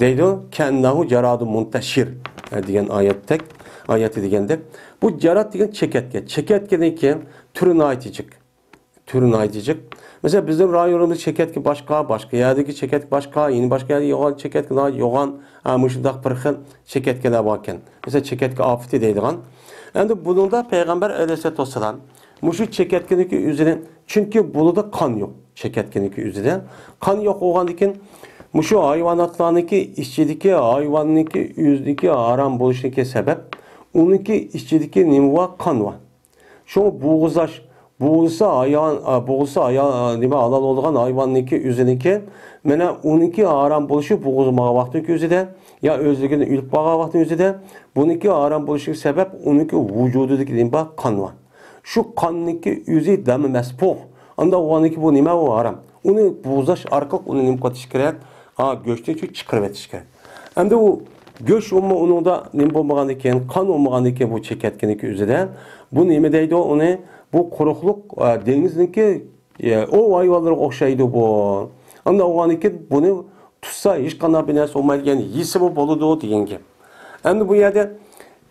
دەيدۇ، كەئەننەھۇ جارادۇ مۇنتەشىر دېگەن ئايەتتەك، ئايەتتە دېگەندەك. بۇ جاراد دېگەن چېكەتكە. چېكەتكىنىڭكى تۈرى ناھايىتى جىق. تۈرى ناھايىتى جىق. مەسىلەن، بىزنىڭ رايونىمىزدا چېكەتكە باشقا، باشقا يەردىكى چېكەتكە باشقا، يەنە باشقا يەردە يوغان چېكەتكە ناھايىتى يوغان، ھە، مۇشۇنداق بىر خىل چېكەتكىلەر باركەن. مەسىلەن، چېكەتكە ئاپىتى دەيدىغان. ئەمدى بۇنىڭدا پەيغەمبەر ئەلەيھىسسالاتۇ ۋەسسالام مۇشۇ چېكەتكىنىڭكى ئۆزىنى، چۈنكى بۇنىڭدا قان يوق، چېكەتكىنىڭكى ئۆزىدە قان يوق بولغاندىكىن، مۇشۇ ھايۋاناتلارنىڭكى ئىچىدىكى ھايۋاننىڭكى ئۆزىنىڭكى ھارام بولۇشىنىڭكى سەۋەب، ئۇنىڭكى ئىچىدىكى نېمە بار؟ قان بار. شۇڭا بوغۇزلاش، بوغۇلسا ھايۋان، ئا، بوغۇلسا ھايا-، ئا، نېمە، ھالال بولىدىغان ھايۋاننىڭكى ئۆزىنىڭكى، مانا ئۇنىڭكى ھارام بولۇشى بوغۇلمىغان ۋاقىتنىڭكى ئۆزىدە، يا ئۆزلۈكىدىن ئۆلۈپ قالغان ۋاقىتنىڭ ئۆزىدە، بۇنىڭكى ھارام بولۇشىغا سەۋەب ئۇنىڭكى ۋۇجۇدىدىكى نېمە بار؟ قان بار. شۇ قاننىڭكى ئۆزى دەمى مەسپۇھ. ئانداق بولغاندىن كېيىن بۇ نېمە؟ ئۇ ھارام. ئۇنى بوغۇزلاش ئارقىلىق ئۇنى نېمە قىلىش كېرەك؟ ھا، گۆشنى شۇ چىقىرىۋېتىش كېرەك. ئەمدى ئۇ گۆش ئۇمۇ ئۇنىڭدا نېمە بولمىغاندىكىن، قان بولمىغاندىكىن بۇ چېكەتكىنىكى ئۆزىدە، بۇ نېمە دەيدۇ ئۇنى؟ بۇ قۇرۇقلۇق، ئا، دېڭىزنىڭكى، ئە، ئوۋ ھايۋانلىرىغا ئوخشايدۇ بۇ. ئانداق بولغاندىكىن بۇنى تۇتسا ھېچقانداق بىر نەرسە بولمايدىكەن، يېسىمۇ بولىدۇ دېگەن گەپ. ئەمدى بۇ يەردە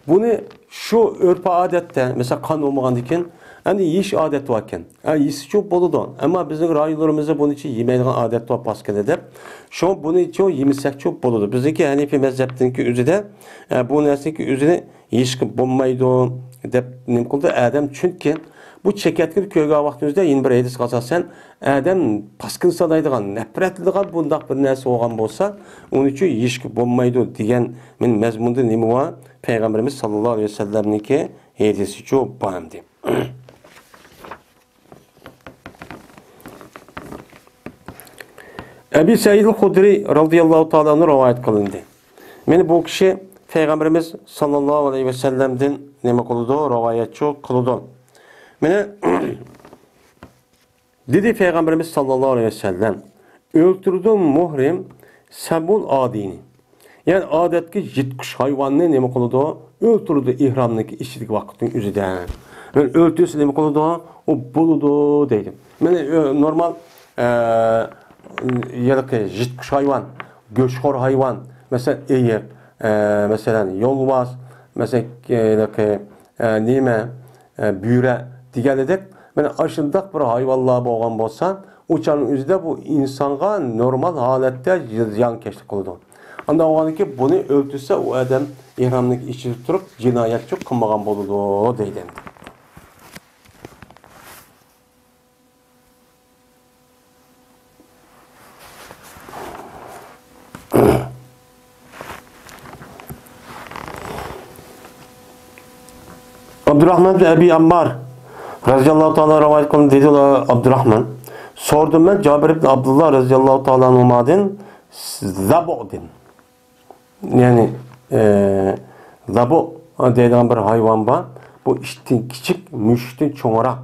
بۇنى شۇ ئۆرپ-ئادەتتە، مەسىلەن، قان بولمىغاندىكىن، ئەمدى يېيىش ئادەتى باركەن. ھە، يېسىچۇ بولىدۇ. ئەمما بىزنىڭ رايونلىرىمىزدا بۇنىچە يېمەيدىغان ئادەت بار پاسكىنا دەپ. شۇڭا بۇنىچۇ يېمىسەكچۇ بولىدۇ. بىزنىڭكى ھەنىفىي مەزھەپنىڭكى ئۆزىدە، ئە، بۇ نەرسىنىڭكى ئۆزىنى يېيىشقا بولمايدۇ دەپ نېمە قىلدى ئادەم. چۈنكى بۇ چېكەتكىنى كۆرگەن ۋاقتىمىزدا يەنە بىر ھەدىسكە ئاساسەن، ئادەم پاسكىنا سانايدىغان، نەپرەتلىنىدىغان بۇنداق بىر نەرسە بولغان بولسا، ئۇنىچۇ يېيىشكە بولمايدۇ دېگەن مەزمۇندا نېمە بار؟ پەيغەمبىرىمىز ساللاللاھۇ ئەلەيھى ۋەسەللەمنىڭكى ھەدىسىچۇ بار ئەمدى. ئەبى سەئىد خۇدرى رازىياللاھۇ تائالا ئەنھۇ رىۋايەت قىلىندى. مانا بۇ كىشى پەيغەمبىرىمىز ساللاللاھۇ ئەلەيھى ۋەسەللەمدىن نېمە قىلىدۇ؟ رىۋايەتچۇ قىلىدۇ. مانا دېدى پەيغەمبىرىمىز ساللاللاھۇ ئەلەيھى ۋەسەللەم، ئۆلتۈرىدۇ مۇھرىم سەبۇل ئادىنى. يەنى ئادەتتىكى يىرتقۇچ ھايۋاننى نېمە قىلىدۇ؟ ئۆلتۈرىدۇ ئېھرامنىڭكى ئىچىدىكى ۋاقىتنىڭ ئۆزىدە. يەنى ئۆلتۈرسە نېمە قىلىدۇ؟ ئۇ بولىدۇ دەيدۇ. مانا، ئۆ-، نورمال، ئە، ھېلىقى يىرتقۇچ ھايۋان، گۆشخور ھايۋان، مەسىلەن، ئېيىق، ئە، مەسىلەن، يولۋاس، مەسىلەن، ھېلىقى، ئە، نېمە، ئە، بۈرە دېگەنلىدەك، مانا ئاشۇنداق بىر ھايۋانلار بولغان بولسا، ئۇ چاغنىڭ ئۆزىدە بۇ ئىنسانغا نورمال ھالەتتە زىيانكەشلىك قىلىدۇ. ئانداق بولغاندىكىن بۇنى ئۆلتۈرسە، ئۇ ئادەم ئېھرامنىڭ ئىچىدە تۇرۇپ جىنايەتچۇ قىلمىغان بولىدۇ، دەيدۇ ئەمدى. ئابدۇرراھمان ئىبن ئەبى ئەممار رازىياللاھۇ تائالا رىۋايەت قىلدى، دېدى ئابدۇرراھمان. سورىدىم مەن جابىر ئىبن ئابدۇللا رازىياللاھۇ تائالا ئەنھۇمادىن، زەبۇدىن. يەنى، ئە، زەبۇ دەيدىغان بىر ھايۋان بار. بۇ ئىتتىن كىچىك، مۈشۈكتىن چوڭراق.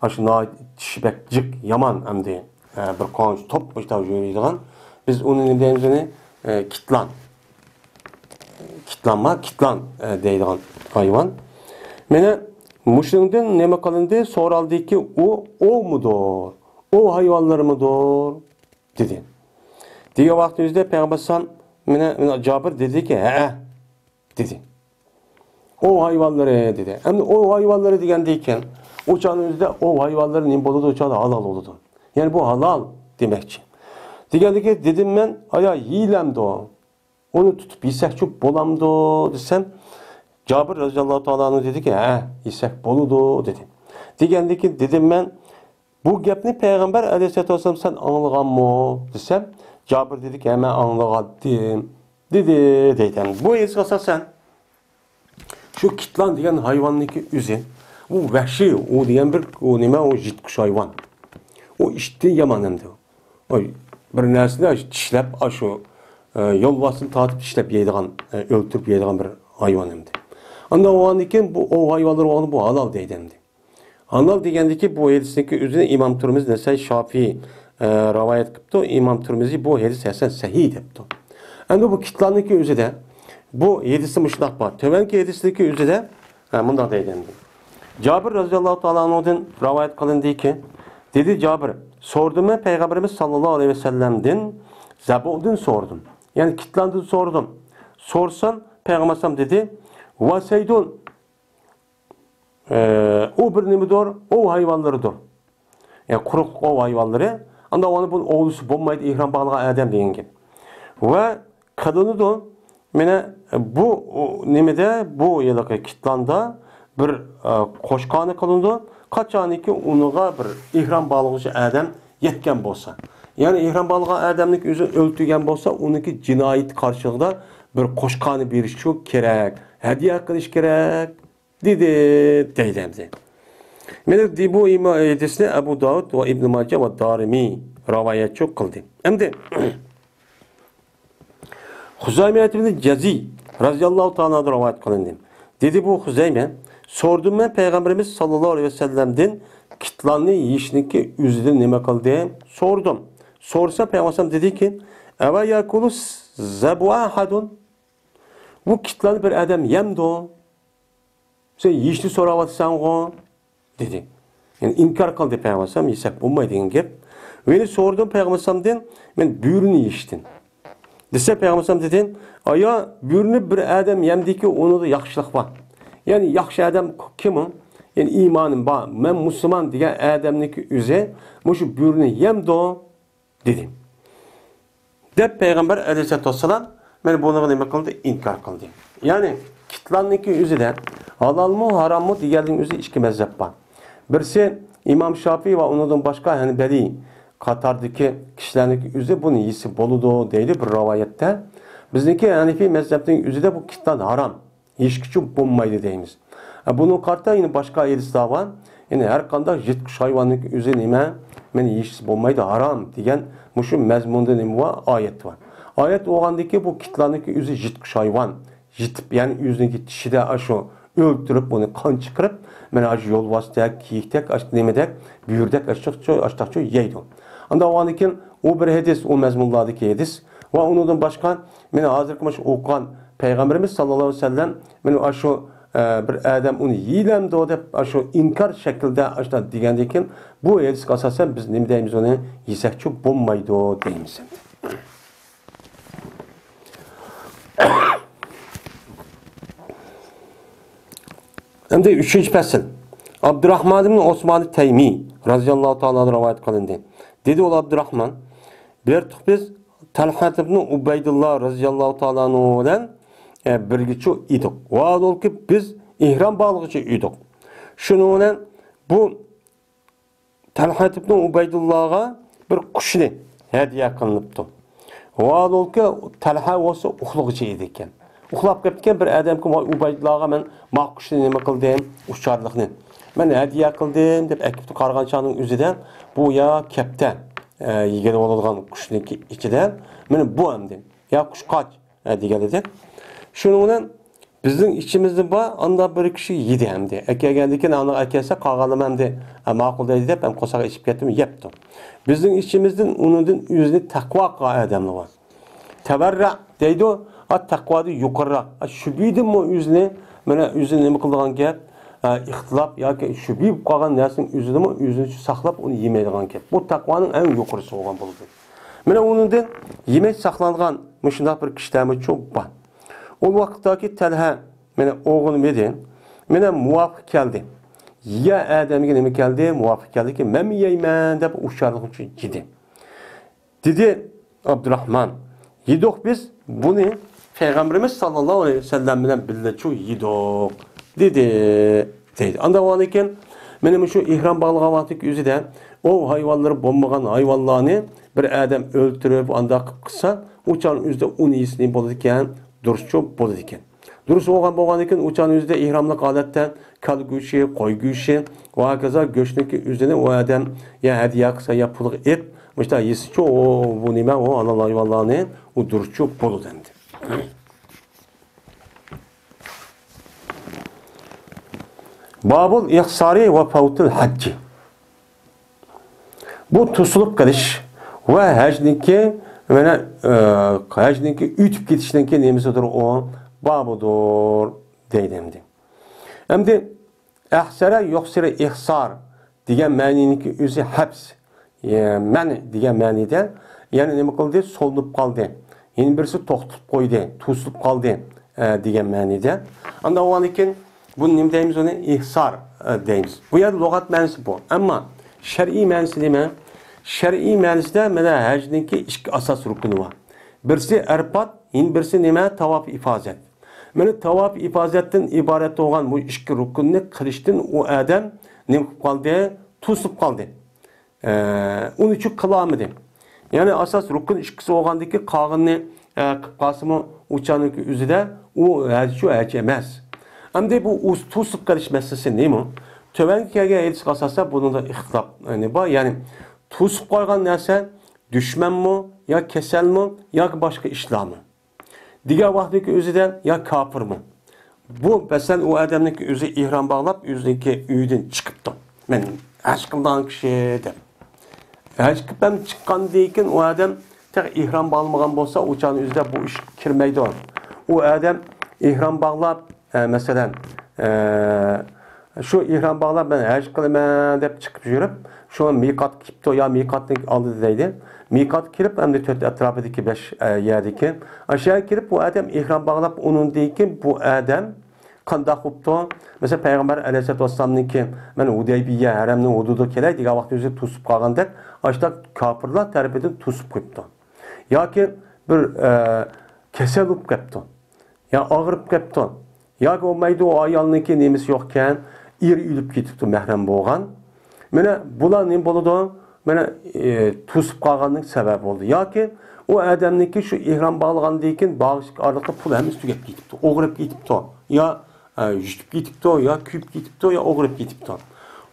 ئاشۇ ناھايىتى چىشى بەك جىق، يامان ئەمدى. ئە، بىر قانچە توپ مۇشۇنداق يۈرىدىغان. بىز ئۇنى نېمە دەيمىز ئۇنى؟ ئە، كىتلان. كىتلانما؟ كىتلان، ئە، دەيدىغان ھايۋان. مانا مۇشۇنىڭدىن نېمە قىلىندى؟ سورالدىكى، ئۇ ئوۋمۇدۇر؟ ئوۋ ھايۋانلىرىمىدۇر؟ دېدى. دېگەن ۋاقتىمىزدا پەيغەمبەر ئەلەيھىسسالام، مانا، مانا جابىر دېدىكى، ھەئە، دېدى. ئوۋ ھايۋانلىرى دېدى. ئەمدى ئوۋ ھايۋانلىرى دېگەندىكىن، ئۇ چاغنىڭ ئۆزىدە ئوۋ ھايۋانلىرى نېمە بولىدۇ؟ ئۇ چاغدا ھالال بولىدۇ. يەنى بۇ ھالال دېمەكچى. دېگەندىكىن دېدىم مەن، ئايا يېيىلەمدۇ؟ ئۇنى تۇتۇپ يېسەكچۇ بولامدۇ دېسەم، جابىر رازىياللاھۇ تائالا ئەنھۇ دېدىكى، ھە، يېسەك بولىدۇ دېدى. دېگەندىكىن دېدىم مەن، بۇ گەپنى پەيغەمبەر ئەلەيھىسسالاتۇ ۋەسسالام سەن ئاڭلىغانمۇ دېسەم، جابىر دېدىكى، ھە، مەن ئاڭلىغانتىم دېدى دەيدۇ. بۇ ھەدىسكە ئاساسەن شۇ كىتلان دېگەن ھايۋاننىڭكى ئۆزى، ئۇ ۋەھشىي، ئۇ دېگەن بىر، ئۇ نېمە، ئۇ يىرتقۇچ ھايۋان. ئۇ ئىتتىن يامان ئەمدى. ئاي، بىر نەرسىنى ئاشۇ چىشلەپ، ئاشۇ، ئە، يولۋاستىن تارتىپ چىشلەپ يەيدىغان، ئە، ئۆلتۈرۈپ يەيدىغان بىر ھايۋان ئەمدى. ئاندىن بولغاندىن كېيىن بۇ ئوۋ ھايۋانلىرى بولغاندا بۇ ھالال دەيدۇ ئەمدى. ھالال دېگەندىكى بۇ ھەدىسنىڭكى ئۆزىنى ئىمام تۇرمۇزى، نەسائىي، شافىئى، ئە، رىۋايەت قىپتۇ. ئىمام تۇرمۇزى بۇ ھەدىس ھەسەن سەھىھ دەپتۇ. ئەمدى بۇ كىتلاننىڭكى ئۆزىدە بۇ ھەدىستە مۇشۇنداق بار. تۆۋەنكى ھەدىستىكى ئۆزىدە، ھە، مۇنداق دەيدۇ ئەمدى. جابىر رازىياللاھۇ تائالا ئەنھۇدىن رىۋايەت قىلىندىكى، دېدى جابىر، سورىدىم مەن پەيغەمبىرىمىز ساللاللاھۇ ئەلەيھى ۋەسەللەمدىن زەبۇدىن سورىدىم. يەنى كىتلاندىن سورىدىم. سورىسام پەيغەمبەر ئەلەيھىسسالام دېدى، ۋەسەيدۇن، ئە، ئۇ بىر نېمىدۇر؟ ئوۋ ھايۋانلىرىدۇر. يەنى قۇرۇقلۇق ئوۋ ھايۋانلىرى. ئانداق ئۇنى بۇنى ئوۋلىسا بولمايدۇ، ئېھرام باغلىغان ئادەم دېگەن گەپ. ۋە قىلىنىدۇ. مانا بۇ، ئۇ، نېمىدە، بۇ ھېلىقى كىتلاندا بىر، ئە، قوشقانى قىلىنىدۇ. قاچانكى ئۇنىڭغا بىر ئېھرام باغلىغۇچى ئادەم يەتكەن بولسا. يەنى ئېھرام باغلىغان ئادەمنىڭ ئۆزى ئۆلتۈرگەن بولسا، ئۇنىڭكى جىنايىتى قارشىلىقىدا بىر قوشقانى بېرىش كېرەك، ھەدىيە قىلىش كېرەك. دېدى، دەيدۇ ئەمدى. مانا بۇ ئىما-، ھەدىسنى ئەبۇ داۋۇد ۋە ئىبنى ماجە ۋە دارىمى رىۋايەتچۇ قىلدى. ئەمدى خۇزەيمە ئىبنى جەزى رەزىياللاھۇ تائالا ئەنھۇدىن رىۋايەت قىلىندى. دېدى بۇ خۇزەيمە، سورىدىم مەن پەيغەمبىرىمىز ساللاللاھۇ ئەلەيھى ۋەسەللەمدىن كىتلاننى يېيىشنىڭكى ئۆزىدىن نېمە قىلدى؟ سورىدىم. سورىسا پەيغەمبەر دېدىكى، «ئەۋە يەكۇلۇ زەبۇ ئەھەدۇن؟» بۇ كىتلاننى بىر ئادەم يەمدۇ؟ سەن يېيىشنى سوراۋاتىسەنغۇ؟ دېدى. يەنى ئىنكار قىلدى پەيغەمبەر ئەلەيھىسسالام، يېسەك بولمايدۇ دېگەن گەپ. ۋە يەنە سورىدىم پەيغەمبەر ئەلەيھىسسالامدىن، مەن بۆرىنى يېيىشتىن. دېسە پەيغەمبەر ئەلەيھىسسالام دېدى، ئايا، بۆرىنى بىر ئادەم يەمدىكى، ئۇنىڭدا ياخشىلىق بار. يەنى ياخشى ئادەم كىم ئۇ؟ يەنى ئىمانىم بار، مەن مۇسۇلمان دېگەن ئادەمنىڭكى ئۆزى مۇشۇ بۆرىنى يەمدۇ؟ دېدى. دەپ پەيغەمبەر ئەلەيھىسسالاتۇ ۋەسسالام مانا بۇنىڭغا نېمە قىلدى؟ ئىنكار قىلدى. يەنى كىتلاننىڭكى ئۆزىدە ھالالمۇ، ھاراممۇ دېگەننىڭ ئۆزى ئىككى مەزھەپ بار. بىرسى ئىمام شافىي ۋە ئۇنىڭدىن باشقا ھەنبەلىي قاتاردىكى كىشىلەرنىڭكى ئۆزى بۇنى يېسە بولىدۇ دەيدۇ بىر رىۋايەتتە. بىزنىڭكى ھەنىفىي مەزھەپنىڭ ئۆزىدە بۇ كىتلان ھارام. يېيىشكىچۇ بولمايدۇ دەيمىز. ئە، بۇنىڭغا قارىتا يەنە باشقا ھەدىسلەر بار. يەنى ھەر قانداق يىرتقۇچ ھايۋاننىڭ ئۆزى نېمە؟ مانا يېيىشسىز بولمايدۇ، ھارام دېگەن مۇشۇ مەزمۇندا نېمە بار؟ ئايەت بار. ئايەت بولغاندىكى بۇ كىتلارنىڭكى ئۆزى يىرتقۇچ ھايۋان. يېتىپ، يەنى ئۆزىنىڭكى چىشىدا ئاشۇ ئۆلتۈرۈپ، ئۇنى قان چىقىرىپ، مانا ئاشۇ يولۋاستەك، كېيىكتەك، ئاشۇ نېمىدەك، بۆرىدەك ئاشۇ، ئاشتاقچۇ يەيدۇ. ئانداق بولغاندىكىن ئۇ بىر ھەدىس، ئۇ مەزمۇنلاردىكى ھەدىس. ۋە ئۇنىڭدىن باشقا، مانا ھازىرقى مۇشۇ ئوقۇغان پەيغەمبىرىمىز ساللاللاھۇ ئەلەيھى ۋەسەللەم، مانا ئاشۇ، ئە، بىر ئادەم ئۇنى يېيىلەمدۇ دەپ، ئاشۇ ئىنكار شەكلىدە ئاشۇنداق دېگەندىن كېيىن، بۇ ھەدىسكە ئاساسەن بىز نېمە دەيمىز ئۇنى؟ يېسەكچۇ بولمايدۇ دەيمىز ئەمدى. ئەمدى ئۈچىنچى پەسىل. ئابدۇراخمان ئىبنى ئوسمان تەيمى رازىياللاھۇ تائالا ئەنھۇ رىۋايەت قىلىندى. دېدى ئۇ ئابدۇراخمان، بېرىتۇق بىز تەلھەت ئىبنى ئۇبەيدۇللا رازىياللاھۇ تائالا ئەنھۇ بىلەن، ئە، بىرگىچە ئىدۇق. ۋاھالۇكى بىز ئېھرام باغلىغۇچە ئىدۇق. شۇنىڭ بىلەن بۇ تەلھەت ئىبنى ئۇبەيدۇللاغا بىر قۇشنى ھەدىيە قىلىنىپتۇ. ۋاھالۇكى تەلھە بولسا ئۇخلىغۇچى ئىدىكەن. ئۇخلاپ قېپتىكەن، بىر ئادەمكى، ۋاي ئۇبەيدۇللاغا مەن ما قۇشنى نېمە قىلدىم، ئۇچارلىقنى مەن ھەدىيە قىلدىم دەپ ئەكىپتۇ. قارىغان چاغنىڭ ئۆزىدە بۇ يا كەپتە، ئە، يېگىلى بولىدىغان قۇشنىڭكى ئىچىدە، مانا بۇ ئەمدى. يا قۇشقاچ، ئە، دېگەن ئىدى. شۇنىڭ بىلەن بىزنىڭ ئىچىمىزدە بار، ئاندا بىر كىشى يېدى ئەمدى. ئەكەلگەندىن كېيىن ئانا ئەكەلسە قالغانلىرىمۇ ئەمدى، ئە، ماقۇل دەيدۇ دەپ، ئەم قورساق ئېچىپ كەتتىمۇ يەپتۇ. بىزنىڭ ئىچىمىزدىن ئۇنىڭدىن ئۆزىنى تەقۋا قىلغان ئادەملەر بار. تەۋەررە دەيدۇ، ئا، تەقۋادىن يۇقىرىراق. ئا، شۈبھىدىنمۇ ئۆزىنى، مانا ئۆزىنى نېمە قىلىدىغان گەپ، ئا، ئىختىلاپ ياكى شۈبھە بولۇپ قالغان نەرسىنىڭ ئۆزىدىمۇ ئۆزىنى ساقلاپ، ئۇنى يېمەيدىغان گەپ. بۇ تەقۋانىڭ ئەڭ يۇقىرىسى بولغان بولىدۇ. مانا ئۇنىڭدىن يېمەي ساقلانغان مۇشۇنداق بىر كىشىلەرمۇ چوڭ بار. ئۇ ۋاقىتتاكى تەلھە، مانا ئوغلۇم ئىدى، مانا مۇۋاپىق كەلدى. يېگەن ئادەمگە نېمە كەلدى؟ مۇۋاپىق كەلدىكى، مەنمۇ يەيمەن دەپ ئۇچارلىقنى يېدى. دېدى ئابدۇراخمان، يېدۇق بىز بۇنى پەيغەمبىرىمىز ساللاللاھۇ ئەلەيھى ۋەسەللەم بىلەن بىللە چۇ يېدۇق، دېدى، دەيدۇ. ئانداق بولغاندىكىن، مانا مۇشۇ ئېھرام باغلىغان ۋاقتىدىكى ئۆزىدە ئوۋ ھايۋانلىرى بولمىغان ھايۋانلارنى بىر ئادەم ئۆلتۈرۈپ، ئانداق قىلىپ قىلسا، ئۇ چاغنىڭ ئۆزىدە ئۇنى يېسە نېمە بولىدىكەن؟ دۇرۇسچۇ بولىدىكەن. دۇرۇس بولغان، بولغاندىكىن ئۇ چاغنىڭ ئۆزىدە ئېھراملىق ھالەتتە كالا گۆشى، قوي گۆشى ۋە ھاكازا گۆشنىڭكى ئۆزىنى ئۇ ئادەم يا ھەدىيە قىلسا، يا پۇلغا ئېلىپ، مۇشۇنداق يېسىچۇ، ئۇ، بۇ نېمە، ئۇ ھالال ھايۋانلارنى، ئۇ دۇرۇسچۇ بولىدۇ ئەمدى. بابۇل ئىھسارى ۋە فەۋتىل ھەججى. بۇ توسۇلۇپ قېلىش ۋە ھەجنىڭكى، مانا، ئە، ھەجنىڭكى ئۆتۈپ كېتىشنىڭكى نېمىسىدۇر ئۇ؟ بابىدۇر دەيدۇ ئەمدى. ئەمدى ئەھسەرە يۇھسىرى ئىھسار دېگەن مەنىنىڭكى ئۆزى ھەبس، ئە، مەنئ دېگەن مەنىدە، يەنى نېمە قىلدى؟ سولىنىپ قالدى. يەنە بىرسى توختىتىپ قويدى، توسۇلۇپ قالدى، ئە، دېگەن مەنىدە. ئانداق بولغاندىكىن، بۇنى نېمە دەيمىز ئۇنى؟ ئىھسار، ئە، دەيمىز. بۇ يەردە لۇغەت مەنىسى بۇ. ئەمما شەرئىي مەنىسى نېمە؟ شەرئىي مەنىسىدە مانا ھەجنىڭكى ئىككى ئاساس رۇكنى بار. بىرسى ئەرپات، يەنە بىرسى نېمە؟ تاۋاپ ئىپازەت. مانا تاۋاپ ئىپازەتتىن ئىبارەت بولغان بۇ ئىككى رۇكننى قىلىشتىن ئۇ ئادەم نېمە قىلىپ قالدى؟ توسۇلۇپ قالدى. ئە، ئۇنى چۈ قىلالمىدى. يەنى ئاساس رۇكۇن ئىككىسى بولغاندىكى قالغىنىنى، ئە، قىلىپ قالسىمۇ ئۇ چاغنىڭكى ئۆزىدە ئۇ ھەج شۇ ھەج ئەمەس. ئەمدى بۇ ئۇز-، توسۇپ قېلىش مەسىلىسى نېمە؟ تۆۋەنگە كەلگەن ھەدىسكە ئاساسەن بۇنىڭدا ئىختىلاپ، يەنى، بار. يەنى توسۇپ قويغان نەرسە دۈشمەنمۇ، يا كېسەلمۇ، ياكى باشقا ئىشلارمۇ دېگەن ۋاقىتنىڭكى ئۆزىدە يا كاپىرمۇ. بۇ، مەسىلەن، ئۇ ئادەمنىڭكى ئۆزى ئېھرام باغلاپ، ئۆزىنىڭكى ئۆيىدىن چىقىپتۇ. مەن ھەج قىلىدىغان كىشى دەپ. ھەج قىلىپ ھەم چىققاندىن كېيىن ئۇ ئادەم تېخى ئېھرام باغلىمىغان بولسا، ئۇ چاغنىڭ ئۆزىدە بۇ ئىش كىرمەيدۇ. ئۇ ئادەم ئېھرام باغلاپ، ئە، مەسىلەن، ئە، شۇ ئېھرام باغلاپ، مەن ھەج قىلىمەن دەپ چىقىپ يۈرۈپ، شۇ مىقاتقا كېلىپتۇ، يا مىقاتنىڭ ئالدىدا دەيدۇ. مىقاتقا كېلىپ، ئەمدى تۆت ئەتراپىدىكى بەش، ئە، يەردىكى، ئاشۇ يەرگە كېلىپ، ئۇ ئادەم ئېھرام باغلاپ، ئۇنىڭدىن كېيىن بۇ ئادەم قانداق بوپتۇ؟ مەسىلەن، پەيغەمبەر ئەلەيھىسسالاتۇ ۋەسسالامنىڭكى، مەن ھۇدەيبىيە ھەرەمنىڭ ھۇدۇدىغا كېلەي دېگەن ۋاقتى ئۆزى توسۇپ قالغاندەك، ئاشۇنداق كاپىرلار تەرىپىدىن توسۇپ قويۇپتۇ. ياكى بىر، ئە، كېسەل بولۇپ قاپتۇ. يا ئاغرىپ قاپتۇ. ياكى بولمايدۇ، ئۇ ئايالنىڭكى نېمىسى يوقكەن، ئېرى ئۆلۈپ كېتىپتۇ، مەھرەم بولغان. مانا بۇلار نېمە بولىدۇ؟ مانا، ئى، توسۇپ قالغاننىڭ سەۋەبى بولدى. ياكى ئۇ ئادەمنىڭكى شۇ ئېھرام باغلىغاندىن كېيىن باغلىشىش ئارىلىقتا پۇل ھەممىسى تۈگەپ كېتىپتۇ، ئوغرىپ كېتىپتۇ. يا، ئە، يۈتۈپ كېتىپتۇ، يا كۆيۈپ كېتىپتۇ، يا ئوغرىپ كېتىپتۇ.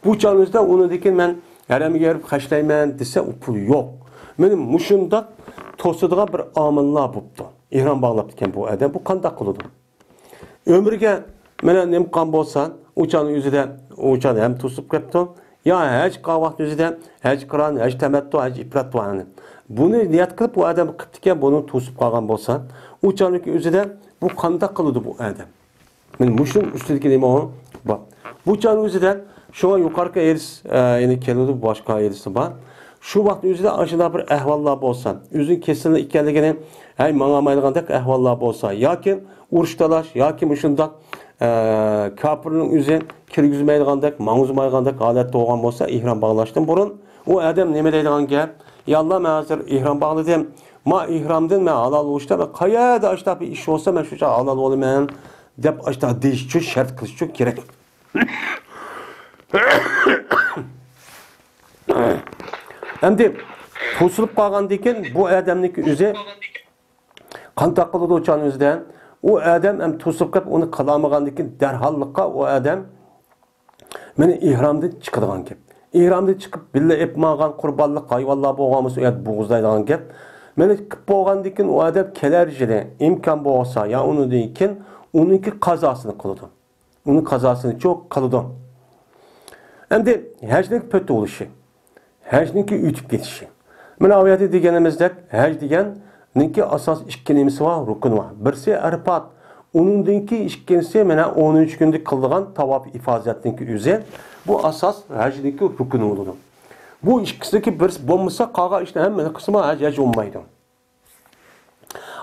بۇ چاغنىڭ ئۆزىدە ئۇنىڭدىن كېيىن مەن ھەرەمگە بېرىپ خەجلەيمەن دېسە، ئۇ پۇل يوق. مانا مۇشۇنداق توسىدىغان بىر ئامىللار بوپتۇ. ئېھرام باغلاپتىكەن بۇ ئادەم. بۇ قانداق قىلىدۇ؟ ئۆمرىگە مانا نېمە قىلغان بولسا، ئۇ چاغنىڭ ئۆزىدە، ئۇ چاغدا ھەم توسۇپ قېپتۇ. يا ھەج قىلغان ۋاقىت ئۆزىدە ھەج قىران، ھەج تەمەتتۇ، ھەج ئىپرات بار. بۇنى نىيەت قىلىپ، بۇ ئادەم قىپتىكەن، بۇنى توسۇپ قالغان بولسا، ئۇ چاغنىڭ ئۆزىدە بۇ قانداق قىلىدۇ بۇ ئادەم؟ مانا مۇشۇنىڭ ئۈستىدىكى نېمە ئۇ؟ بار. بۇ چاغنىڭ ئۆزىدە شۇڭا يۇقىرىقى ھەدىس، ئە، يەنە كېلىدۇ، باشقا ھەدىسى بار. شۇ ۋاقىت ئۆزىدە ئاشۇنداق بىر ئەھۋاللار بولسا، ئۆزىنىڭ كېسىلى ئىكەنلىكىنى، ھەي، ماڭالمايدىغاندەك ئەھۋاللار بولسا، ياكى ئۇرۇش تالاش، ياكى مۇشۇنداق، ئە، كاپىرنىڭ ئۆزى كىرگۈزمەيدىغاندەك، ماڭغۇزمايدىغاندەك ھالەتتە بولغان بولسا، ئېھرام باغلاشتىن بۇرۇن ئۇ ئادەم نېمە دەيدىغان گەپ؟ يا ئاللا، مەن ھازىر ئېھرام باغلىدىم. ما ئېھرامدىن مەن ھالال بولۇشتا بىر قەيەردە ئاشۇنداق بىر ئىش بولسا، مەن شۇ چاغ ھالال بولىمەن، دەپ ئاشۇنداق دېيىش ئۈچۈن، شەرت قىلىش ئۈچۈن كېرەك. ئەمدى توسۇلۇپ قالغاندىن كېيىن بۇ ئادەمنىڭكى ئۆزى قانداق قىلىدۇ ئۇ چاغنىڭ ئۆزىدە؟ ئۇ ئادەم ھەم توسۇپ قېلىپ ئۇنى قىلالمىغاندىن كېيىن دەرھاللىققا ئۇ ئادەم مانا ئېھرامدىن چىقىدىغان گەپ. ئېھرامدىن چىقىپ بىللە ئېلىپ ماڭغان قۇربانلىق ھايۋانلار بولغان بولسا، ئۇ يەردە بوغۇزلايدىغان گەپ. مانا قىلىپ بولغاندىن كېيىن ئۇ ئادەم كېلەر يىلى ئىمكان بولسا يا ئۇنىڭدىن كېيىن ئۇنىڭكى قازاسىنى قىلىدۇ. ئۇنىڭ قازاسىنىچۇ قىلىدۇ. ئەمدى ھەجنىڭ پۈتتى بولۇشى، ھەجنىڭكى ئۆتۈپ كېتىشى. مانا ئۇ يەردە دېگىنىمىزدەك، ھەج دېگەننىڭكى ئاساس ئىككى نېمىسى بار، رۇكنى بار. بىرسى ئەرپات، ئۇنىڭدىن كېيىن ئىككىنچىسى مانا ئونىنچى كۈندە قىلىدىغان تاۋاپ ئىپازەتنىڭكى ئۆزى. بۇ ئاساس ھەجنىڭكى رۇكنى بولىدۇ. بۇ ئىككىسىدىكى بىرسى بولمىسا، قالغان ئىشنى ھەممىنى قىلسىمۇ ھەج، ھەج بولمايدۇ.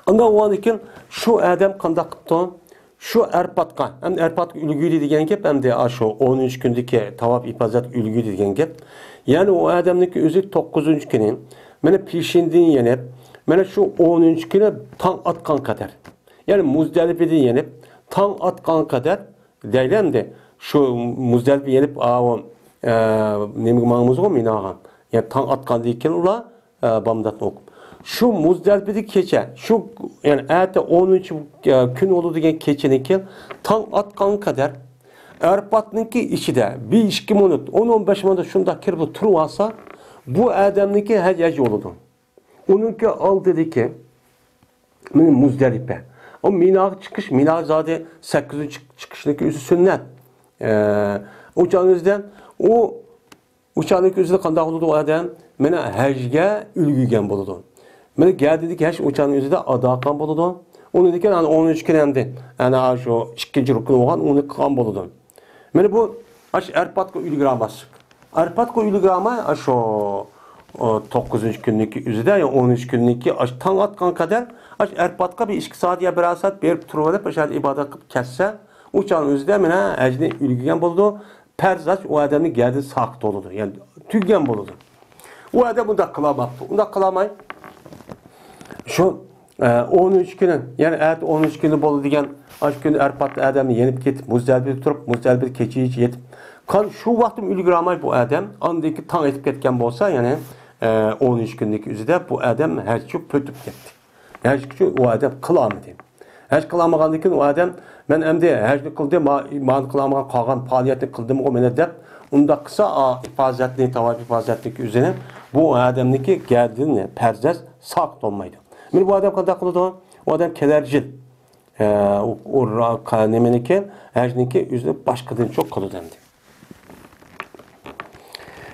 ئاندىن بولغاندىن كېيىن شۇ ئادەم قانداق قىپتۇ؟ شۇ ئەرپاتقا، ئەمدى ئەرپاتقا ئۈلگۈردى دېگەن گەپ، ئەمدى شۇ ئونىنچى كۈندىكى تاۋاپ ئىپازەت ئۈلگۈردى دېگەن گەپ. يەنى ئۇ ئادەمنىڭكى ئۆزى توققۇزىنچى كۈنى، مانا پېشىندىن يېنىپ، مانا شۇ ئونىنچى كۈنى تاڭ ئاتقان قەدەر، يەنى مۇزدەلىپىدىن يېنىپ، تاڭ ئاتقان قەدەر دەيلى ئەمدى. شۇ مۇزدەلىپە يېنىپ، ئاۋۇ، ئە، نېمىگە ماڭىمىزغۇ، مىناغا. يەنى تاڭ ئاتقاندىن كېيىنلا، ئە، بامداتنى ئوقۇپ. شۇ مۇزدەلىپىدىكى كېچە، شۇ، يەنى ئەتە ئونىنچى، ئە، كۈن بولىدۇ دېگەن كېچىنىڭكى تاڭ ئاتقانغا قەدەر ئەرپاتنىڭكى ئىچىدە بىر ئىككى مىنۇت، ئون، ئون بەش مىنۇت شۇنداق كىرىپ تۇرۇۋالسا، بۇ ئادەمنىڭكى ھەج، ھەج بولىدۇ. ئۇنىڭكى ئالدىدىكى مانا مۇزدەلىپە. ئۇ مىناغا چىقىش، مىنا زادى سەككىزىنچى چىقىشنىڭكى ئۆزى سۈننەت. ئە، ئۇ چاغنىڭ ئۆزىدە ئۇ، ئۇ چاغنىڭكى ئۆزىدە قانداق بولىدۇ ئۇ ئادەم؟ مانا ھەجگە ئۈلگۈرگەن بولىدۇ. مانا گەدىنىدىكى ھەج ئۇ چاغنىڭ ئۆزىدە ئادا قىلغان بولىدۇ. ئۇنىڭدىن كېيىن ئانا ئونىنچى كۈنى ئەمدى ئەنە شۇ ئىككىنچى رۇكۇن بولغان ئۇنى قىلغان بولىدۇ. مانا بۇ ئاشۇ ئەرپاتقا ئۈلگۈرەلمەسلىك. ئەرپاتقا ئۈلگۈرەلمەي، ئاشۇ، ئۇ، توققۇزىنچى كۈننىڭكى ئۆزىدە يا ئونىنچى كۈننىڭكى ئاشۇ تاڭ ئاتقان قەدەر، ئاشۇ ئەرپاتقا بىر ئىككى سائەت يا بىرەر سائەت بېرىپ تۇرۇۋېلىپ، ئاشۇ يەردە ئىبادەت قىلىپ كەتسە، ئۇ چاغنىڭ ئۆزىدە مانا ھەجنى ئۈلگۈرگەن بولىدۇ. پەرز ھەج ئۇ ئادەمنىڭ گەدىنى ساقىت بولىدۇ، يەنى تۈگىگەن بولىدۇ. ئۇ ئادەم ئۇنداق قىلالماپتۇ. ئۇنداق قىلالماي، شۇ، ئە، ئونىنچى كۈنى، يەنى ئەتە ئونىنچى كۈنى بولىدۇ دېگەن، ئاشۇ كۈنى ئەرپاتتا ئادەمنى يېنىپ كېتىپ، مۇزدەلىپىدە تۇرۇپ، مۇزدەلىپىدە كېچىچە يېتىپ، قان شۇ ۋاقىتتىمۇ ئۈلگۈرەلمەي بۇ ئادەم، ئاندىن كېيىن تاڭ ئېتىپ كەتكەن بولسا، يەنى، ئە، ئونىنچى كۈننىڭكى ئۆزىدە بۇ ئادەم ھەج ئۈچۈن پۈتۈپ كەتتى. ھەج ئۈچۈن ئۇ ئادەم قىلالمىدى. ھەج قىلالمىغاندىن كېيىن ئۇ ئادەم مەن ئەمدى ھەجنى قىلدىم، ما-، مانا قىلالمىغان قالغان پائالىيەتنى قىلدىمغۇ مانا دەپ، ئۇنداق قىلسا، ئا، ئىپازەتنى، تاۋاپ ئىپازەتنىڭكى ئۆزىنى، بۇ ئادەمنىڭكى گەدىنى پەرزەز ساقىت بولمايدۇ. مانا بۇ ئادەم قانداق قىلىدۇ؟ ئۇ ئادەم كېلەر يىل، ئە، ئۇ، ئۇ را-، قا-، نېمىنىڭكى، ھەجنىڭكى ئۆزىنى باشقىدىن چوق قىلىدۇ ئەمدى.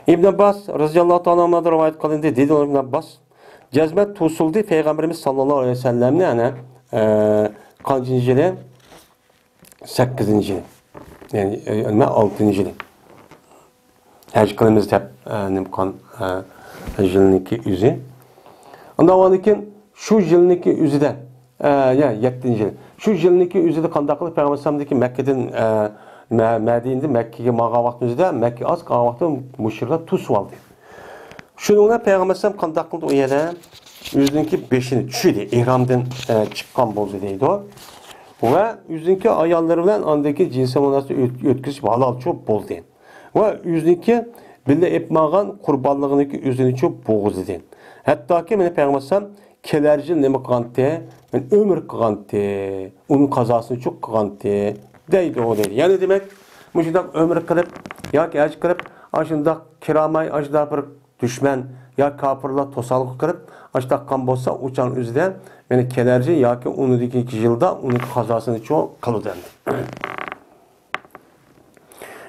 ئىبن ئابباس رەزىياللاھۇ تائالا ئەنھۇدىن رىۋايەت قىلىندى. دېدى ئىبن ئابباس، جەزمەن توسۇلدى پەيغەمبىرىمىز ساللاللاھۇ ئەلەيھى ۋەسەللەمنى، ئەنە، ئە، قانچىنچى يىلى؟ سەككىزىنچى يىلى. يەنى، ئە، نېمە، ئالتىنچى يىلى. ھەج قىلىمىز دەپ، ئە، نېمە قىلغان، ئە، يىلنىڭكى ئۆزى. ئاندىن ئاندىن كېيىن شۇ يىلنىڭكى ئۆزىدە، ئە، يا، يەتتىنچى يىل. شۇ يىلنىڭكى ئۆزىدە قانداق قىلىپ پەيغەمبەر ئەلەيھىسسالامدىكى مەككىدىن، ئە، مە-، مەدىنىدىن مەككىگە ماڭغان ۋاقتىمىزدا، مەككە ئاز قالغان ۋاقتىدا مۇشرىكلار توسۇۋالدى. شۇنىڭ بىلەن پەيغەمبەر ئەلەيھىسسالام قانداق قىلدى ئۇ يەردە؟ ئۆزىنىڭكى بېشىنى چۈشۈردى، ئېھرامدىن، ئە، چىققان بولدى دەيدۇ. ۋە ئۆزىنىڭكى ئاياللىرى بىلەن ئاندىن كېيىن جىنسىي مۇناسىۋەت ئۆت-، ئۆتكۈزۈپ ھالالچۇ بولدى. ۋە ئۆزىنىڭكى بىللە ئېلىپ ماڭغان قۇربانلىقىنىڭكى ئۆزىنىچۇ بوغۇزلىدى. ھەتتاكى مانا پەيغەمبەر ئەلەيھىسسالام كېلەر يىل نېمە قىلغانتى؟ مانا ئۆمرە قىلغانتى، ئۇنىڭ قازاسىنىچۇ قىلغانتى دەيدۇ، دەيدۇ. يەنى دېمەك، مۇشۇنداق ئۆمرە قىلىپ ياكى ھەج قىلىپ، ئاشۇنداق كىراماي، ئاشۇنداق بىر دۈشمەن يا كاپىرلار توسالغۇ قىلىپ، ئاشۇنداق قىلغان بولسا، ئۇ چاغنىڭ ئۆزىدە مانا كېلەر يىل ياكى ئۇنىڭدىكى يىلدا ئۇنىڭ قازاسىنىچۇ قىلىدۇ ئەمدى.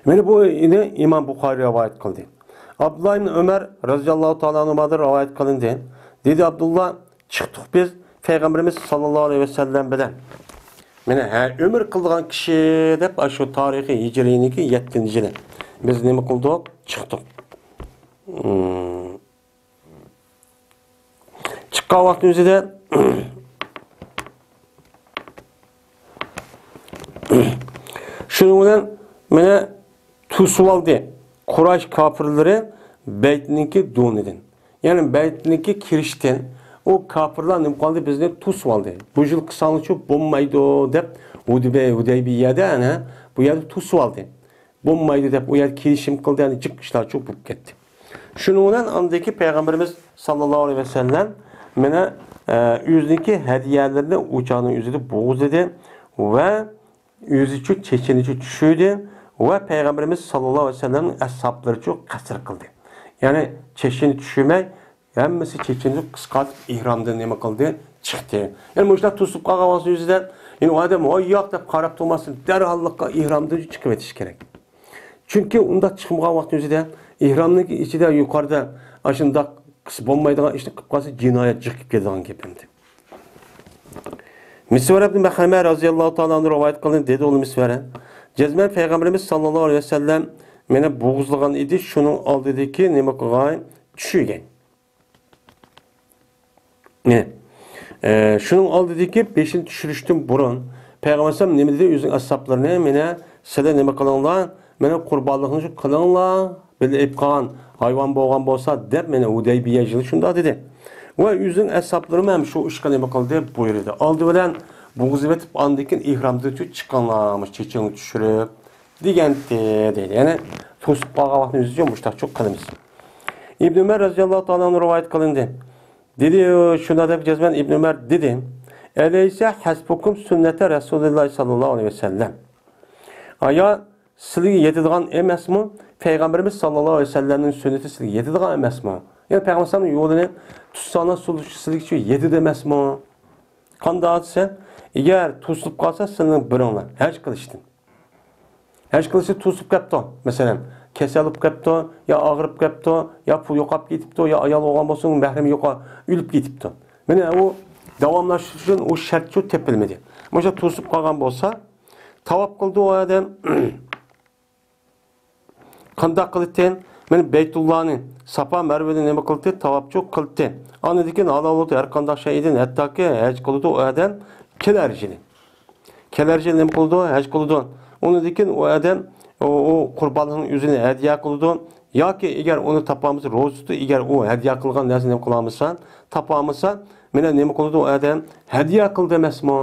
مانا بۇنى ئىمام بۇخارىي رىۋايەت قىلدى. ئابدۇللا ئىبن ئۆمەر رەزىياللاھۇ تائالا ئەنھۇمادىن رىۋايەت قىلىندى. دېدى ئابدۇللا، چىقتۇق بىز پەيغەمبىرىمىز ساللاللاھۇ ئەلەيھى ۋەسەللەم بىلەن. مانا، ھە، ئۆمرە قىلىدىغان كىشى دەپ، ئاشۇ تارىخىي ھىجرىينىڭكى يەتتىنچى يىلى بىز نېمە قىلدۇق؟ چىقتۇق. مم. چىققان ۋاقتىمىزدا شۇنىڭ بىلەن مانا توسۇۋالدى قۇرەيش كاپىرلىرى بەيتنىڭكى دۇنىدىن. يەنى بەيتنىڭكى كىرىشتىن ئۇ كاپىرلار نېمە قىلدى؟ بىزنى توسۇۋالدى. بۇ يىل قىلساڭلارچۇ بولمايدۇ دەپ ھۇدەيبىيەدە، ئەنە، بۇ يەردە توسۇۋالدى. بولمايدۇ دەپ ئۇ يەردە كېلىشىم قىلدى، يەنى جىق ئىشلارچۇ بولۇپ كەتتى. شۇنىڭ بىلەن ئاندىكى پەيغەمبىرىمىز ساللاللاھۇ ئەلەيھى ۋەسەللەم مانا، ئە، ئۆزىنىڭكى ھەدىيەلىرىنى ئۇ چاغنىڭ ئۆزىدە بوغۇزلىدى ۋە ئۆزىچۇ چېچىنىچۇ چۈشۈردى ۋە پەيغەمبىرىمىز ساللاللاھۇ ئەلەيھى ۋەسەللەمنىڭ ئەسھابلىرىچۇ قەسىر قىلدى. يەنى چېچىنى چۈشۈرمەي، ھەممىسى چېچىنى قىسقارتىپ، ئېھرامدىن نېمە قىلدى؟ چىقتى. يەنى مۇشۇنداق توسۇپ قالغان ۋاقتى يۈزىدىن، يەنى ئۇ ئادەم ۋاي ياق دەپ قاراپ تۇرماستىن، دەرھاللىققا ئېھرامدىن چىقىۋېتىش كېرەك. چۈنكى ئۇنداق چىقمىغان ۋاقتى يۈزىدە، ئېھرامنىڭ ئىچىدە يۇقىرىدا ئاشۇنداق قىلسا بولمايدىغان ئىشنى قىلىپ قالسا، جىنايەت جىق كېلىپ كېتىدىغان گەپ ئەمدى. مىسۋار ئىبن مەخرەمە رازىياللاھۇ تائالا ئەنھۇ رىۋايەت قىلدى، دېدى ئۇ مىسۋار. جەزمەن پەيغەمبىرىمىز ساللاللاھۇ ئەلەيھى ۋەسەللەم مېنى بوغۇزلىغان ئىدى، شۇنىڭ ئالدىدىكى نېمە قىلغان؟ چۈشۈرگەن. ئە، شۇنىڭ ئالدىدىكى بېشىنى چۈشۈرۈشتىن بۇرۇن پەيغەمبەر ئەلەيھىسسالام نېمە دېدى؟ ئۆزىنىڭ ئەسھابلىرىنى، مېنى سىلەر نېمە قىلىڭلار؟ مېنى قۇربانلىقنى شۇ قىلىڭلار، بىللە ئېلىپ قالغان ھايۋان بولغان بولسا دەپ، مېنى ھۇدەيبىيە يىلى شۇنداق دېدى. ۋە ئۆزىنىڭ ئەسھابلىرىمۇ ھەم شۇ ئىشقا نېمە قىلدى؟ بۇيرۇدى. ئالدى بىلەن بوغۇزلىۋېتىپ، ئاندىن كېيىن ئېھرامدىن چىقىڭلار، مۇشۇ چېچىڭنى چۈشۈرۈپ دېگەنتى، دەيدۇ. يەنى توسۇپ قالغان ۋاقتىنى ئۆزىچە مۇشتاق چوق قىلىمىز. ئىبن ئۆمەر رەزىياللاھۇ تائالا ئەنھۇ رىۋايەت قىلىندى. دېدى، شۇنداق دەپ جەزمەن ئىبن ئۆمەر دېدى، ئەلەيسە ھەسبۇكۇم سۈننەتە رەسۇلىللاھ ساللاللاھۇ ئەلەيھى ۋەسەللەم. ئايا، سىلىگە يېتىدىغان ئەمەسمۇ پەيغەمبىرىمىز ساللاللاھۇ ئەلەيھى ۋەسەللەمنىڭ سۈننىتى سىلىگە يېتىدىغان ئەمەسمۇ؟ يەنى پەيغەمبەر ئەلەيھىسسالامنىڭ يولىنى تۇتساڭلار، سۇلۇشى سىلىگىچۇ يېتىدۇ ئەمەسمۇ؟ قانداق دېسە، ئەگەر توسۇلۇپ قالسا، سىلىنىڭ بىرىڭلار ھەج قىلىشتىن. ھەج قىلىشى توسۇپ كەپتۇ. مەسىلەن، كېسەل بولۇپ كەپتۇ، يا ئاغرىپ كەپتۇ، يا پۇل يوقاپ كېتىپتۇ، يا ئايال بولغان بولسا، مەھرىمى يوقاپ ئۆلۈپ كېتىپتۇ. مانا ئۇ داۋاملاشتۇرۇش ئۈچۈن ئۇ شەرت شۇ تېپىلمىدى. مۇشۇ توسۇپ قالغان بولسا، تاۋاپ قىلدى ئۇ ئادەم. قانداق قىلدى؟ مانا بەيتۇللانى، ساپا مەرۋىنى نېمە قىلدى؟ تاۋاپچۇ قىلدى. ئاندىن كېيىن ھالال بولدى ھەر قانداق شەيئىدىن، ھەتتاكى ھەج قىلىدۇ ئۇ ئادەم كېلەر يىلى. كېلەر يىلى نېمە قىلىدۇ؟ ھەج قىلىدۇ. ئۇنىڭدىن كېيىن ئۇ ئادەم ئۇ، ئۇ قۇربانلىقنىڭ ئۆزىنى ھەدىيە قىلىدۇ. ياكى ئەگەر ئۇنى تاپالمىسا، روزا تۇتۇپ، ئەگەر ئۇ ھەدىيە قىلغان نەرسىنى نېمە قىلالمىسا، تاپالمىسا، مانا نېمە قىلىدۇ ئۇ ئادەم؟ ھەدىيە قىلدى ئەمەسمۇ؟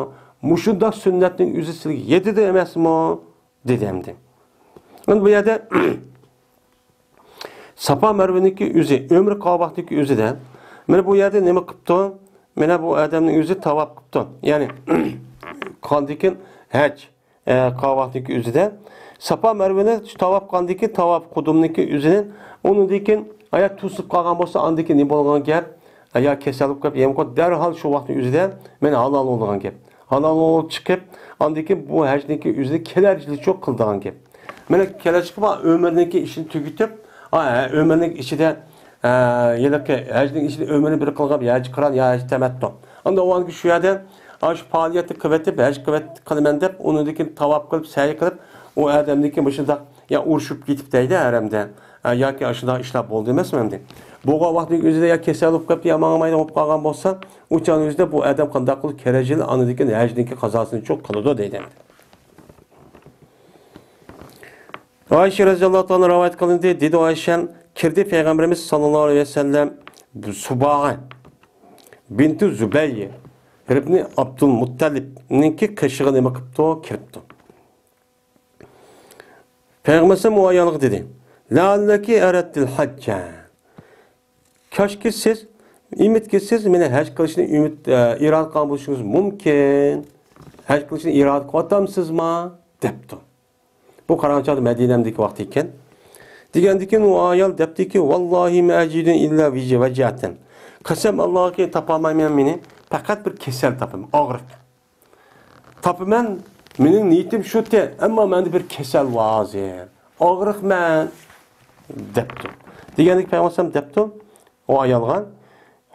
مۇشۇنداق سۈننەتنىڭ ئۆزى سىلىگە يېتىدۇ ئەمەسمۇ؟ دېدى ئەمدى. ئەمدى بۇ يەردە ساپا مەرۋىنىڭكى ئۆزى، ئۆمرە قىلغان ۋاقتىدىكى ئۆزىدە، مانا بۇ يەردە نېمە قىپتۇ؟ مانا بۇ ئادەمنىڭ ئۆزى تاۋاپ قىپتۇ. يەنى قاندىكىن ھەج، ئە، قالغان ۋاقتىدىكى ئۆزىدە ساپا مەرۋىنى تاۋاپ قىلغاندىن كېيىن، تاۋاپ قۇدۇمنىڭكى ئۆزىنى، ئۇنىڭدىن كېيىن ئايا توسۇپ قالغان بولسا، ئاندىن كېيىن نېمە بولغان گەپ؟ ئە، يا كېسەل بولۇپ قېلىپ، يەنە دەرھال شۇ ۋاقىتنىڭ ئۆزىدە مەن ھالال بولىدىغان گەپ. ھالال بولۇپ چىقىپ، ئاندىن كېيىن بۇ ھەجنىڭكى ئۆزىنى كېلەر يىلىچۇ قىلىدىغان گەپ. مانا كېلەر چىقىپ، ئۆمرىنىڭكى ئىشىنى تۈگىتىپ، ئا، ھە، ئۆمرىنىڭ ئىچىدە، ئە، ھېلىقى ھەجنىڭ ئىچىدە ئۆمرىنى بىر قىلغان ھەج قىران يا ھەج تەمەتتۇ. ئاندىن ئۇ شۇ يەردە، ئا، شۇ پائالىيەتنى قىلىۋېتىپ، ھەج قىلىۋېت-، قىلىمەن دەپ، ئۇنىڭدىن كېيىن تاۋاپ قىلىپ، سەي قىلىپ، ئۇ ئادەمنىڭكى مۇشۇنداق يا ئۇرۇشۇپ كېتىپ دەيدۇ ھەرەمدە. ئە، ياكى ئاشۇنداق ئىشلار بولدى ئەمەسمۇ ئەمدى؟ بولغان ۋاقىتنىڭ ئۆزىدە يا كېسەل بولۇپ قېلىپ، يا ماڭالمايدىغان بولۇپ قالغان بولسا، ئۇ چاغنىڭ ئۆزىدە بۇ ئادەم قانداق قىلىپ كېلەر يىلى ئاندىن كېيىن ھەجنىڭكى قازاسىنى چوق قىلىدۇ دەيدۇ. ئائىشە رەزىياللاھۇ تائالا رىۋايەت قىلىندى، دېدى ئائىشەم، كىردى پەيغەمبىرىمىز ساللاللاھۇ ئەلەيھى ۋەسەللەم سۇباغە بىنتۇ زۇبەير ئىبنى ئابدۇلمۇتتەلىبنىڭكى قېشىغا نېمە قىپتۇ؟ كىرىپتۇ. پەيغەمبەر ئەلەيھىسسالام ئۇ ئايالغا دېدى، لەئەللەكى ئەرەدتىل ھەججە. كاشكى سىز، ئۈمىدكى سىز مېنى ھەج قىلىشنى ئۈمىد، ئە، ئىرادە قىلغان بولۇشىڭىز مۇمكىن. ھەج قىلىشنى ئىرادە قىلىۋاتامسىزما؟ دەپتۇ. بۇ قارىغان چاغدا مەدىنەمدىكى ۋاقتى ئىكەن. دېگەندىكىن ئۇ ئايال دەپتىكى، ۋاللاھى ما ئەجىدۇ ئىللا ۋىجە-، ۋەجەتەن. قەسەم ئاللاغا تاپالمايمەن مېنى، پەقەت بىر كېسەل تاپىمەن، ئاغرىق. تاپىمەن، مېنىڭ نىيىتىم شۇتى، ئەمما مەندە بىر كېسەل بار ھازىر. ئاغرىقمەن، دەپتۇ. دېگەندىكى پەيغەمبەر ئەلەيھىسسالام دەپتۇ ئۇ ئايالغا،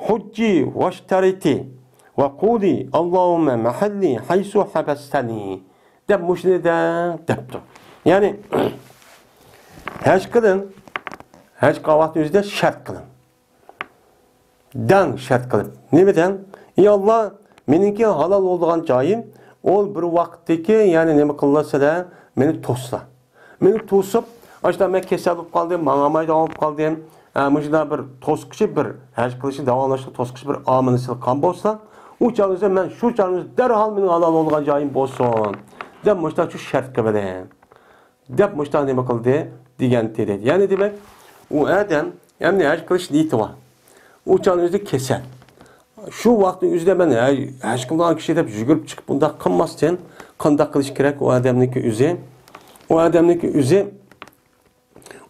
ھۇججى ۋاشتەرىتى ۋە قۇلى، ئاللاھۇممە مەھەللى ھەيسۇ ھەبەستەنى، دەپ مۇشۇنى دەڭ، دەپتۇ. يەنى، ھەج قىلىڭ، ھەج قىلغان ۋاقتى ئۆزىدە شەرت قىلىڭ. دەڭ شەرت قىلىپ. نېمە دەڭ؟ ئى ئاللا، مېنىڭكى ھالال بولىدىغان جايىم، ئۇ بىر ۋاقىتتىكى، يەنى نېمە قىلىۋاتسىلەر، مېنى توسلا. مېنى توسۇپ، ئاشۇنداق مەن كېسەل بولۇپ قالدىم، ماڭالمايدىغان بولۇپ قالدىم. ئە، مۇشۇنداق بىر توسقۇچى، بىر ھەج قىلىشنى داۋاملاشقا توسقۇچى بىر ئامىلنى سېلىپ قالغان بولسا، ئۇ چاغنىڭىزدا مەن شۇ چاغنىڭىزدا دەرھال مېنىڭ ھالال بولىدىغان جايىم بولسۇن، دەپ مۇشۇنداق شۇ شەرت قىلىۋېلىڭ. دەپ مۇشۇنداق نېمە قىلدى دېگەنتى دەيدۇ. يەنى دېمەك، ئۇ ئادەم ئەمدى ھەج قىلىش نىيىتى بار. ئۇ چاغنىڭ ئۆزىدە كېسەل. شۇ ۋاقىتنىڭ ئۆزىدە مەن ھەي، ھەج قىلىدىغان كىشى دەپ يۈگۈرۈپ چىقىپ بۇنداق قىلماستىن، قانداق قىلىش كېرەك ئۇ ئادەمنىڭكى ئۆزى؟ ئۇ ئادەمنىڭكى ئۆزى،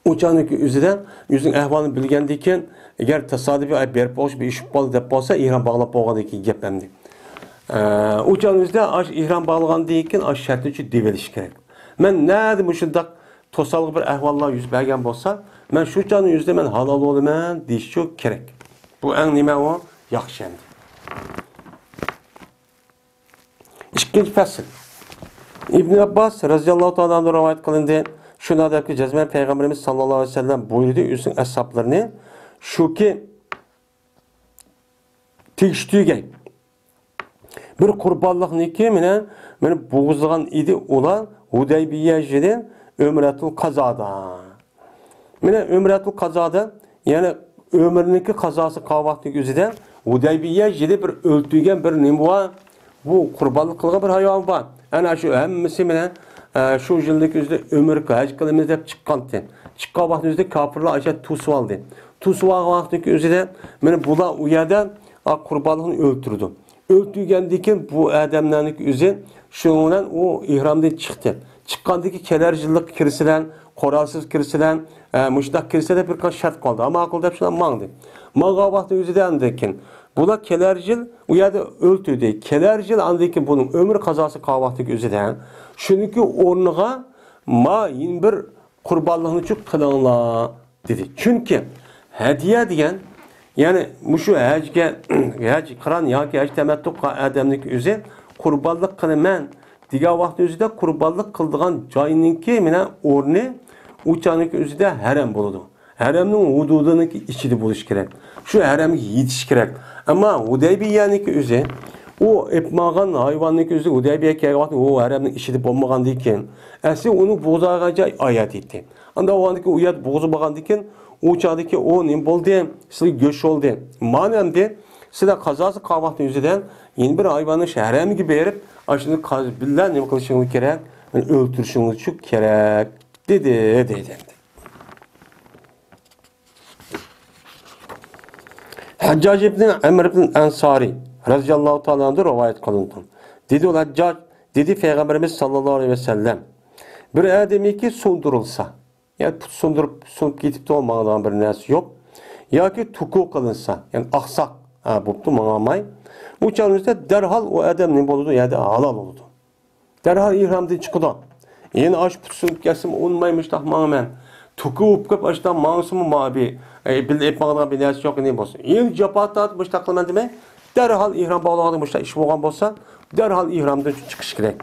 ئۇ چاغنىڭكى ئۆزىدە ئۆزىنىڭ ئەھۋالىنى بىلگەندىن كېيىن، ئەگەر تاسادىپىي، ئاي، بېرىپ بولۇش بىر ئىش بولۇپ قالدى دەپ بولسا، ئېھرام باغلاپ بولغاندىن كېيىن گەپ ئەمدى. ئە، ئۇ چاغنىڭ ئۆزىدە ئاش ئېھرام باغلىغاندىن كېيىن ئاش شەرتنى چۈ دېۋېلىش كېرەك. مەن نەدە مۇشۇنداق توسالغۇ بىر ئەھۋاللار يۈز بەرگەن بولسا، مەن شۇ چاغنىڭ ئۆزىدە مەن ھالال بولىمەن دېيىشچۇ كېرەك. بۇ ئەڭ نېمە ئۇ؟ ياخشى ئەمدى. ئىككىنچى پەسىل. ئىبن ئابباس رەزىياللاھۇ تائالا ئەنھۇ رىۋايەت قىلىندى. شۇنداق دەپكى، جەزمەن پەيغەمبىرىمىز ساللاللاھۇ ئەلەيھى ۋەسەللەم بۇيرۇدى ئۆزىنىڭ ئەسھابلىرىنى، شۇكى، تېگىشتۈرگەي. بىر قۇربانلىقنىكى مېنى، مېنى بوغۇزلىغان ئىدى ئۇلار ھۇدەيبىيە يىلى ئۆمرەتۇل قازادا. مېنى ئۆمرەتۇل قازادا، يەنى ئۆمرىنىڭكى قازاسى قالغان ۋاقتىنىڭ ئۆزىدە ھۇدەيبىيە يىلى بىر ئۆلتۈرگەن بىر نېمە بار؟ بۇ قۇربانلىق قىلغان بىر ھايۋان بار. ئەنە شۇ ھەممىسى مېنى، ئە، شۇ يىلنىڭكى ئۆزىدە ئۆمرە ھەج قىلىمىز دەپ چىققانتى. چىققان ۋاقتىنىڭ ئۆزىدە كاپىرلار ئاشۇ توسۇۋالدى. توسۇۋالغان ۋاقتىنىڭكى ئۆزىدە مېنى بۇلار ئۇ يەردە، ئا، قۇربانلىقنى ئۆلتۈردى. ئۆلتۈرگەندىن كېيىن بۇ ئادەملەرنىڭكى ئۆزى شۇنىڭ بىلەن ئۇ ئېھرامدىن چىقتى. چىققاندىن كېيىن كېلەر يىللىق كىرسىلەر، قورالسىز كىرسىلەر، ئە، مۇشۇنداق كىرسىلەر دەپ بىر قانچە شەرت قالدى. ئەمما ماقۇل دەپ شۇنداق ماڭدى. ماڭغان ۋاقتى ئۆزىدە ئاندىن كېيىن بۇلار كېلەر يىل ئۇ يەردە ئۆلتۈردى. كېلەر يىل ئاندىن كېيىن بۇنىڭ ئۆمرى قازاسى قالغان ۋاقتىدىكى ئۆزىدە شۇنىڭكى ئورنىغا ما يەنە بىر قۇربانلىقنى چۈ قىلىڭلار دېدى. چۈنكى ھەدىيە دېگەن، يەنى مۇشۇ ھەجگە، ھەج قىران ياكى ھەج تەمەتتۇ قىلغان ئادەمنىڭكى ئۆزى قۇربانلىق قىلىمەن دېگەن ۋاقىتنىڭ ئۆزىدە قۇربانلىق قىلىدىغان جاينىڭكى مانا ئورنى ئۇ چاغنىڭكى ئۆزىدە ھەرەم بولىدۇ. ھەرەمنىڭ ھۇدۇدىنىڭكى ئىچىدە بولۇشى كېرەك. شۇ ھەرەمگە يېتىشى كېرەك. ئەمما ھۇدەيبىيەنىڭكى ئۆزى، ئۇ ئېلىپ ماڭغان ھايۋاننىڭكى ئۆزى ھۇدەيبىيە كەلگەن ۋاقىتتا ئۇ ھەرەمنىڭ ئىچىدە بولمىغاندىن كېيىن، ئەسلى ئۇنى بوغۇزلىغان جاي ئايەت ئىدى. ئاندىن ئۇ يەردە بوغۇزلىمىغاندىن كېيىن، ئۇ چاغدىكى ئۇ نېمە بولدى؟ سىلىگە گۆش بولدى. مانا ئەمدى سىلەر قازاسى قالغان ۋاقتى ئۆزىدە يەنە بىر ھايۋاننى شەھرەمگە بېرىپ، ئاشۇنى قاز-، بىللە نېمە قىلىشىڭلار كېرەك؟ ئۆلتۈرۈشىڭلار شۇ كېرەك، دېدى، دېدى ئەمدى. ھەججاج ئىبنى ئەمر ئىبن ئەنسارى رەزىياللاھۇ تائالا ئەنھۇ رىۋايەت قىلىنىدۇ. دېدى ئۇ ھەججاج، دېدى پەيغەمبىرىمىز ساللاللاھۇ ئەلەيھى ۋەسەللەم، بىر ئادەمنىكى سۇندۇرۇلسا، يەنى پۇتى سۇندۇرۇپ، سۇنۇپ كېتىپتۇ، ماڭىدىغان بىر نەرسە يوق. ياكى تۇكۇ قىلىنسا، يەنى ئاقساق، ھە، بوپتۇ، ماڭالماي. ئۇ چاغنىڭ ئۆزىدە دەرھال ئۇ ئادەم نېمە بولىدۇ؟ يەردە ھالال بولىدۇ. دەرھال ئېھرامدىن چىقىدۇ. يەنە ئاشۇ پۇتى سۇنۇپ كەتسىمۇ ئۇنىماي مۇشۇنداق ماڭىمەن. تۇكۇ بولۇپ كېلىپ ئاشۇنداق ماڭسىمۇ ما بىر، ئە، بىللە ئېلىپ ماڭىدىغان بىر نەرسە يوق، نېمە بولسۇن. يەنە جاپا تارتىپ مۇشۇنداق قىلىمەن دېمەي، دەرھال ئېھرام باغلىغاندا مۇشۇنداق ئىش بولغان بولسا، دەرھال ئېھرامدىن چىقىش كېرەك.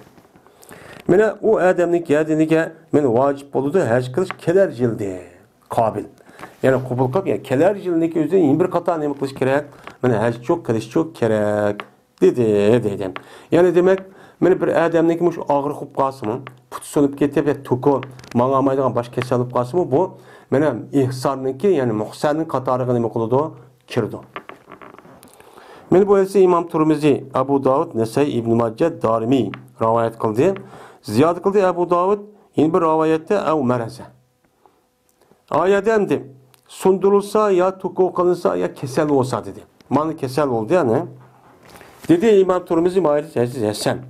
مانا ئۇ ئادەمنىڭ يەردىنىگە مانا ۋاجىپ بولىدۇ ھەج قىلىش كېلەر يىلدىن قابىل. يەنى قوبۇل قىلىپ، يەنى كېلەر يىلنىڭكى ئۆزىدە يەنە بىر قاتار نېمە قىلىش كېرەك؟ مانا ھەجچۇ قىلىشچۇ كېرەك دېدى، دەيدۇ. يەنى دېمەك، مانا بىر ئادەمنىڭكى مۇشۇ ئاغرىق بولۇپ قالسىمۇ، پۇتى سۇنۇپ كېتىپ، يا تۇكۇ، ماڭالمايدىغان باش كېسەل بولۇپ قالسىمۇ، بۇ مانا ئىھسارنىڭكى، يەنى مۇھسەننىڭ قاتارىغا نېمە قىلىدۇ؟ كىرىدۇ. مانا بۇ ھەدىسنى ئىمام تۇرمىزى، ئەبۇ داۋۇد، نەسائىي، ئىبنى ماجە، دارىمى رىۋايەت قىلدى. زىيادە قىلدى ئەبۇ داۋۇد، يەنە بىر رىۋايەتتە، ئەۋ مەرەزە. ئايەدە ئەمدى سۇندۇرۇلسا يا تۇكۇ قىلىنسا يا كېسەل بولسا دېدى. مانا كېسەل بولدى يەنى. دېدى ئىمام تۇرمىزى، ما ھەدىس ھەسەن.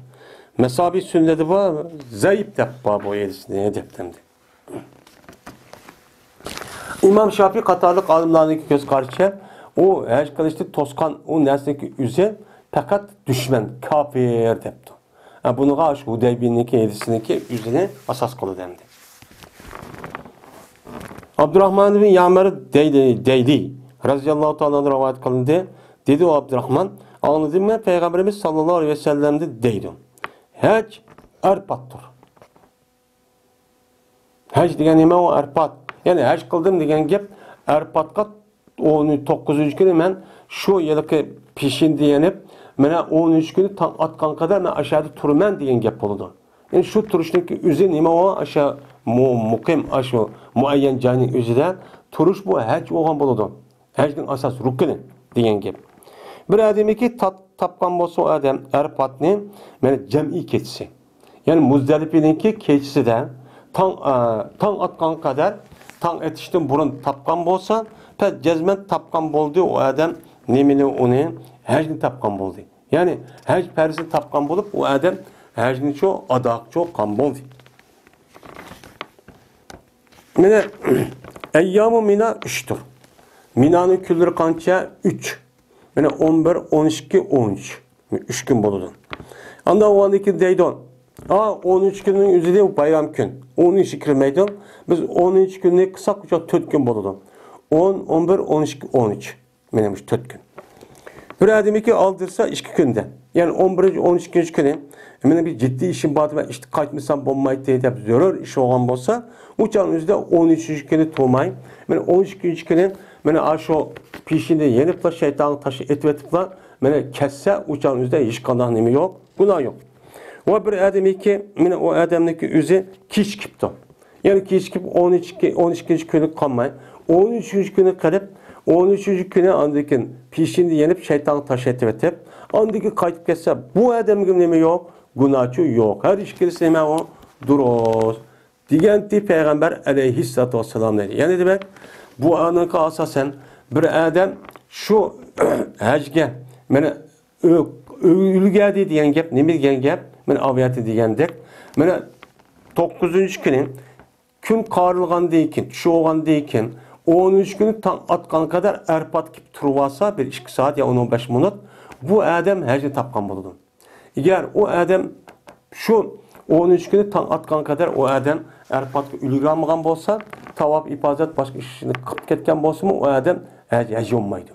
مەسابى سۈننەدە بار، زەئىپ دەپ بار بۇ ھەدىسنى دەپتۇ ئەمدى. ئىمام شاپىي قاتارلىق ئالىملارنىڭكى كۆز قارىشىچە، ئۇ ھەج قىلىشنى توسقان ئۇ نەرسىنىڭكى ئۆزى پەقەت دۈشمەن، كاپىر دەپتۇ. ھە، بۇنىڭغا شۇ ھۇدەيبىيىنىڭكى ھەدىسىنىڭكى ئۆزىنى ئاساس قىلىدۇ ئەمدى. ئابدۇراخمان ئىبن يامەر دەيلى، دەيلى رەزىياللاھۇ تائالا ئەنھۇ رىۋايەت قىلىندى. دېدى ئۇ ئابدۇراخمان، ئاڭلىدىم مەن پەيغەمبىرىمىز ساللاللاھۇ ئەلەيھى ۋەسەللەمدىن دەيدۇ. ھەج ئەرپاتتۇر. ھەج دېگەن نېمە؟ ئۇ ئەرپات. يەنى ھەج قىلدىم دېگەن گەپ، ئەرپاتقا ئون توققۇزىنچى كۈنى مەن شۇ ھېلىقى پېشىندە يېنىپ، مانا ئون ئۈچىنچى كۈنى تاڭ ئاتقان قەدەر مەن ئاشۇ يەردە تۇرىمەن دېگەن گەپ بولىدۇ. يەنى شۇ تۇرۇشنىڭكى ئۆزى نېمە ئۇ؟ ئاشۇ مۇ-، مۇقىم، ئاشۇ مۇئەييەن جاينىڭ ئۆزىدە تۇرۇش بۇ ھەج بولغان بولىدۇ. ھەجنىڭ ئاساس رۇكنى دېگەن گەپ. بىر ئادەمكى تاپ-، تاپقان بولسا ئۇ ئادەم ئەرپاتنى، مانا جەمئىي كېچىسى. يەنى مۇزدەلىپىنىڭكى كېچىسىدە تاڭ، ئە، تاڭ ئاتقانغا قەدەر، تاڭ ئېتىشتىن بۇرۇن تاپقان بولسا، پەس جەزمەن تاپقان بولدى ئۇ ئادەم نېمىنى ئۇنى؟ ھەجنى تاپقان بولدى. يەنى ھەج پەرزىنى تاپقان بولۇپ، ئۇ ئادەم ھەجنىچۇ ئادا قىلغان بولدى. مانا، ئەييامۇ مىنا ئۈچتۇر. مىنانىڭ كۈنلىرى قانچە؟ ئۈچ. مانا ئون بىر، ئون ئىككى، ئون ئۈچ. ئۈچ كۈن بولىدۇ. ئاندىن ئۇنىڭدىن كېيىن دەيدۇ، ئا، ئون ئۈچ كۈننىڭ ئۆزىدە بايرام كۈن. ئون ئۈچ كىرمەيدۇ. بىز ئون ئۈچ كۈننى قىلساق، ئۇ چاغ تۆت كۈن بولىدۇ. ئون، ئون بىر، ئون ئىككى، ئون ئۈچ. مانا مۇشۇ تۆت كۈن. بىر ئادەمكى ئالدىرسا ئىككى كۈندە. يەنى ئون بىرىنچى، ئون ئىككىنچى كۈنى، مېنىڭ بىر جىددىي ئىشىم بار، مەن ئىشتىن قايتمىسام بولمايتتى دەپ زۆرۈر ئىش بولغان بولسا، ئۇ چاغنىڭ ئۆزىدە ئون ئۈچىنچى كۈنى تۇرماي، مانا ئون ئىككىنچى كۈنى، مانا ئاشۇ پېشىندە يېنىپلا شەيتانغا تاش ئېتىۋېتىپلا، مانا كەتسە، ئۇ چاغنىڭ ئۆزىدە ھېچقانداق نېمە يوق، گۇناھ يوق. ۋە بىر ئادەمكى، مانا ئۇ ئادەمنىڭكى ئۆزى كېچىكىپتۇ. يەنى كېچىكىپ ئون ئۈچ، ئون ئىككىنچى كۈنى قالماي، ئون ئۈچىنچى كۈنى قىلىپ، ئون ئۈچىنچى كۈنى ئاندىن كېيىن پېشىندە يېنىپ، شەيتانغا تاش ئېتىۋېتىپ، ئاندىن كېيىن قايتىپ كەتسە، بۇ ئادەمگە نېمە يوق؟ گۇناھچۇ يوق. ھەر ئىككىلىسى نېمە ئۇ؟ دۇرۇس. دېگەنتى پەيغەمبەر ئەلەيھىسسالاتۇ ۋەسسالام دەيدۇ. يەنى دېمەك، بۇ ئانىڭغا ئاساسەن بىر ئادەم شۇ ھەجگە، مانا، ئۆ-، ئۆ-، ئۈلگەردى دېگەن گەپ، نېمە دېگەن گەپ؟ مانا ئاۋۇ يەردە دېگەندەك، مانا توققۇزىنچى كۈنى كۈن قارىلغاندىن كېيىن، چۈش بولغاندىن كېيىن، ئون ئۈچ كۈنى تاڭ ئاتقانغا قەدەر ئەرپات كېلىپ تۇرۇۋالسا، بىر ئىككى سائەت يا ئون، ئون بەش مىنۇت، بۇ ئادەم ھەجنى تاپقان بولىدۇ. ئەگەر ئۇ ئادەم شۇ ئون ئۈچ كۈنى تاڭ ئاتقانغا قەدەر ئۇ ئادەم ئەرپاتقا ئۈلگۈرەلمىگەن بولسا، تاۋاپ ئىپادەت باشقا ئىشنى قىلىپ كەتكەن بولسىمۇ، ئۇ ئادەم ھەج، ھەج بولمايدۇ.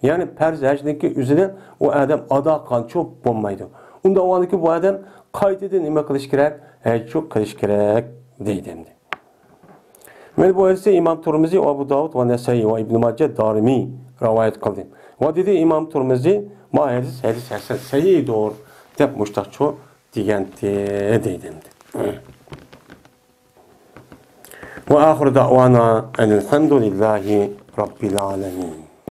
يەنى پەرز ھەجنىڭكى ئۆزىنى ئۇ ئادەم ئادا قىلغانچۇ بولمايدۇ. ئۇنداق بولغاندىكىن بۇ ئادەم قايتىدىن نېمە قىلىش كېرەك؟ ھەجچۇ قىلىش كېرەك دەيدۇ ئەمدى. مانا بۇ ھەدىسنى ئىمام تۇرمىزى، ئەبۇ داۋۇد ۋە نەسەئىي ۋە ئىبنى ماجە، دارىمى رىۋايەت قىلدى. ۋە دېدى ئىمام تۇرمىزى، ما ھەدىس، ھەدىس ھەسەن، سەھىھدۇر دەپ مۇشتاقچۇ دېگەنتى دەيدۇ ئەمدى. وآخر دعوانا أن الحمد لله رب العالمين.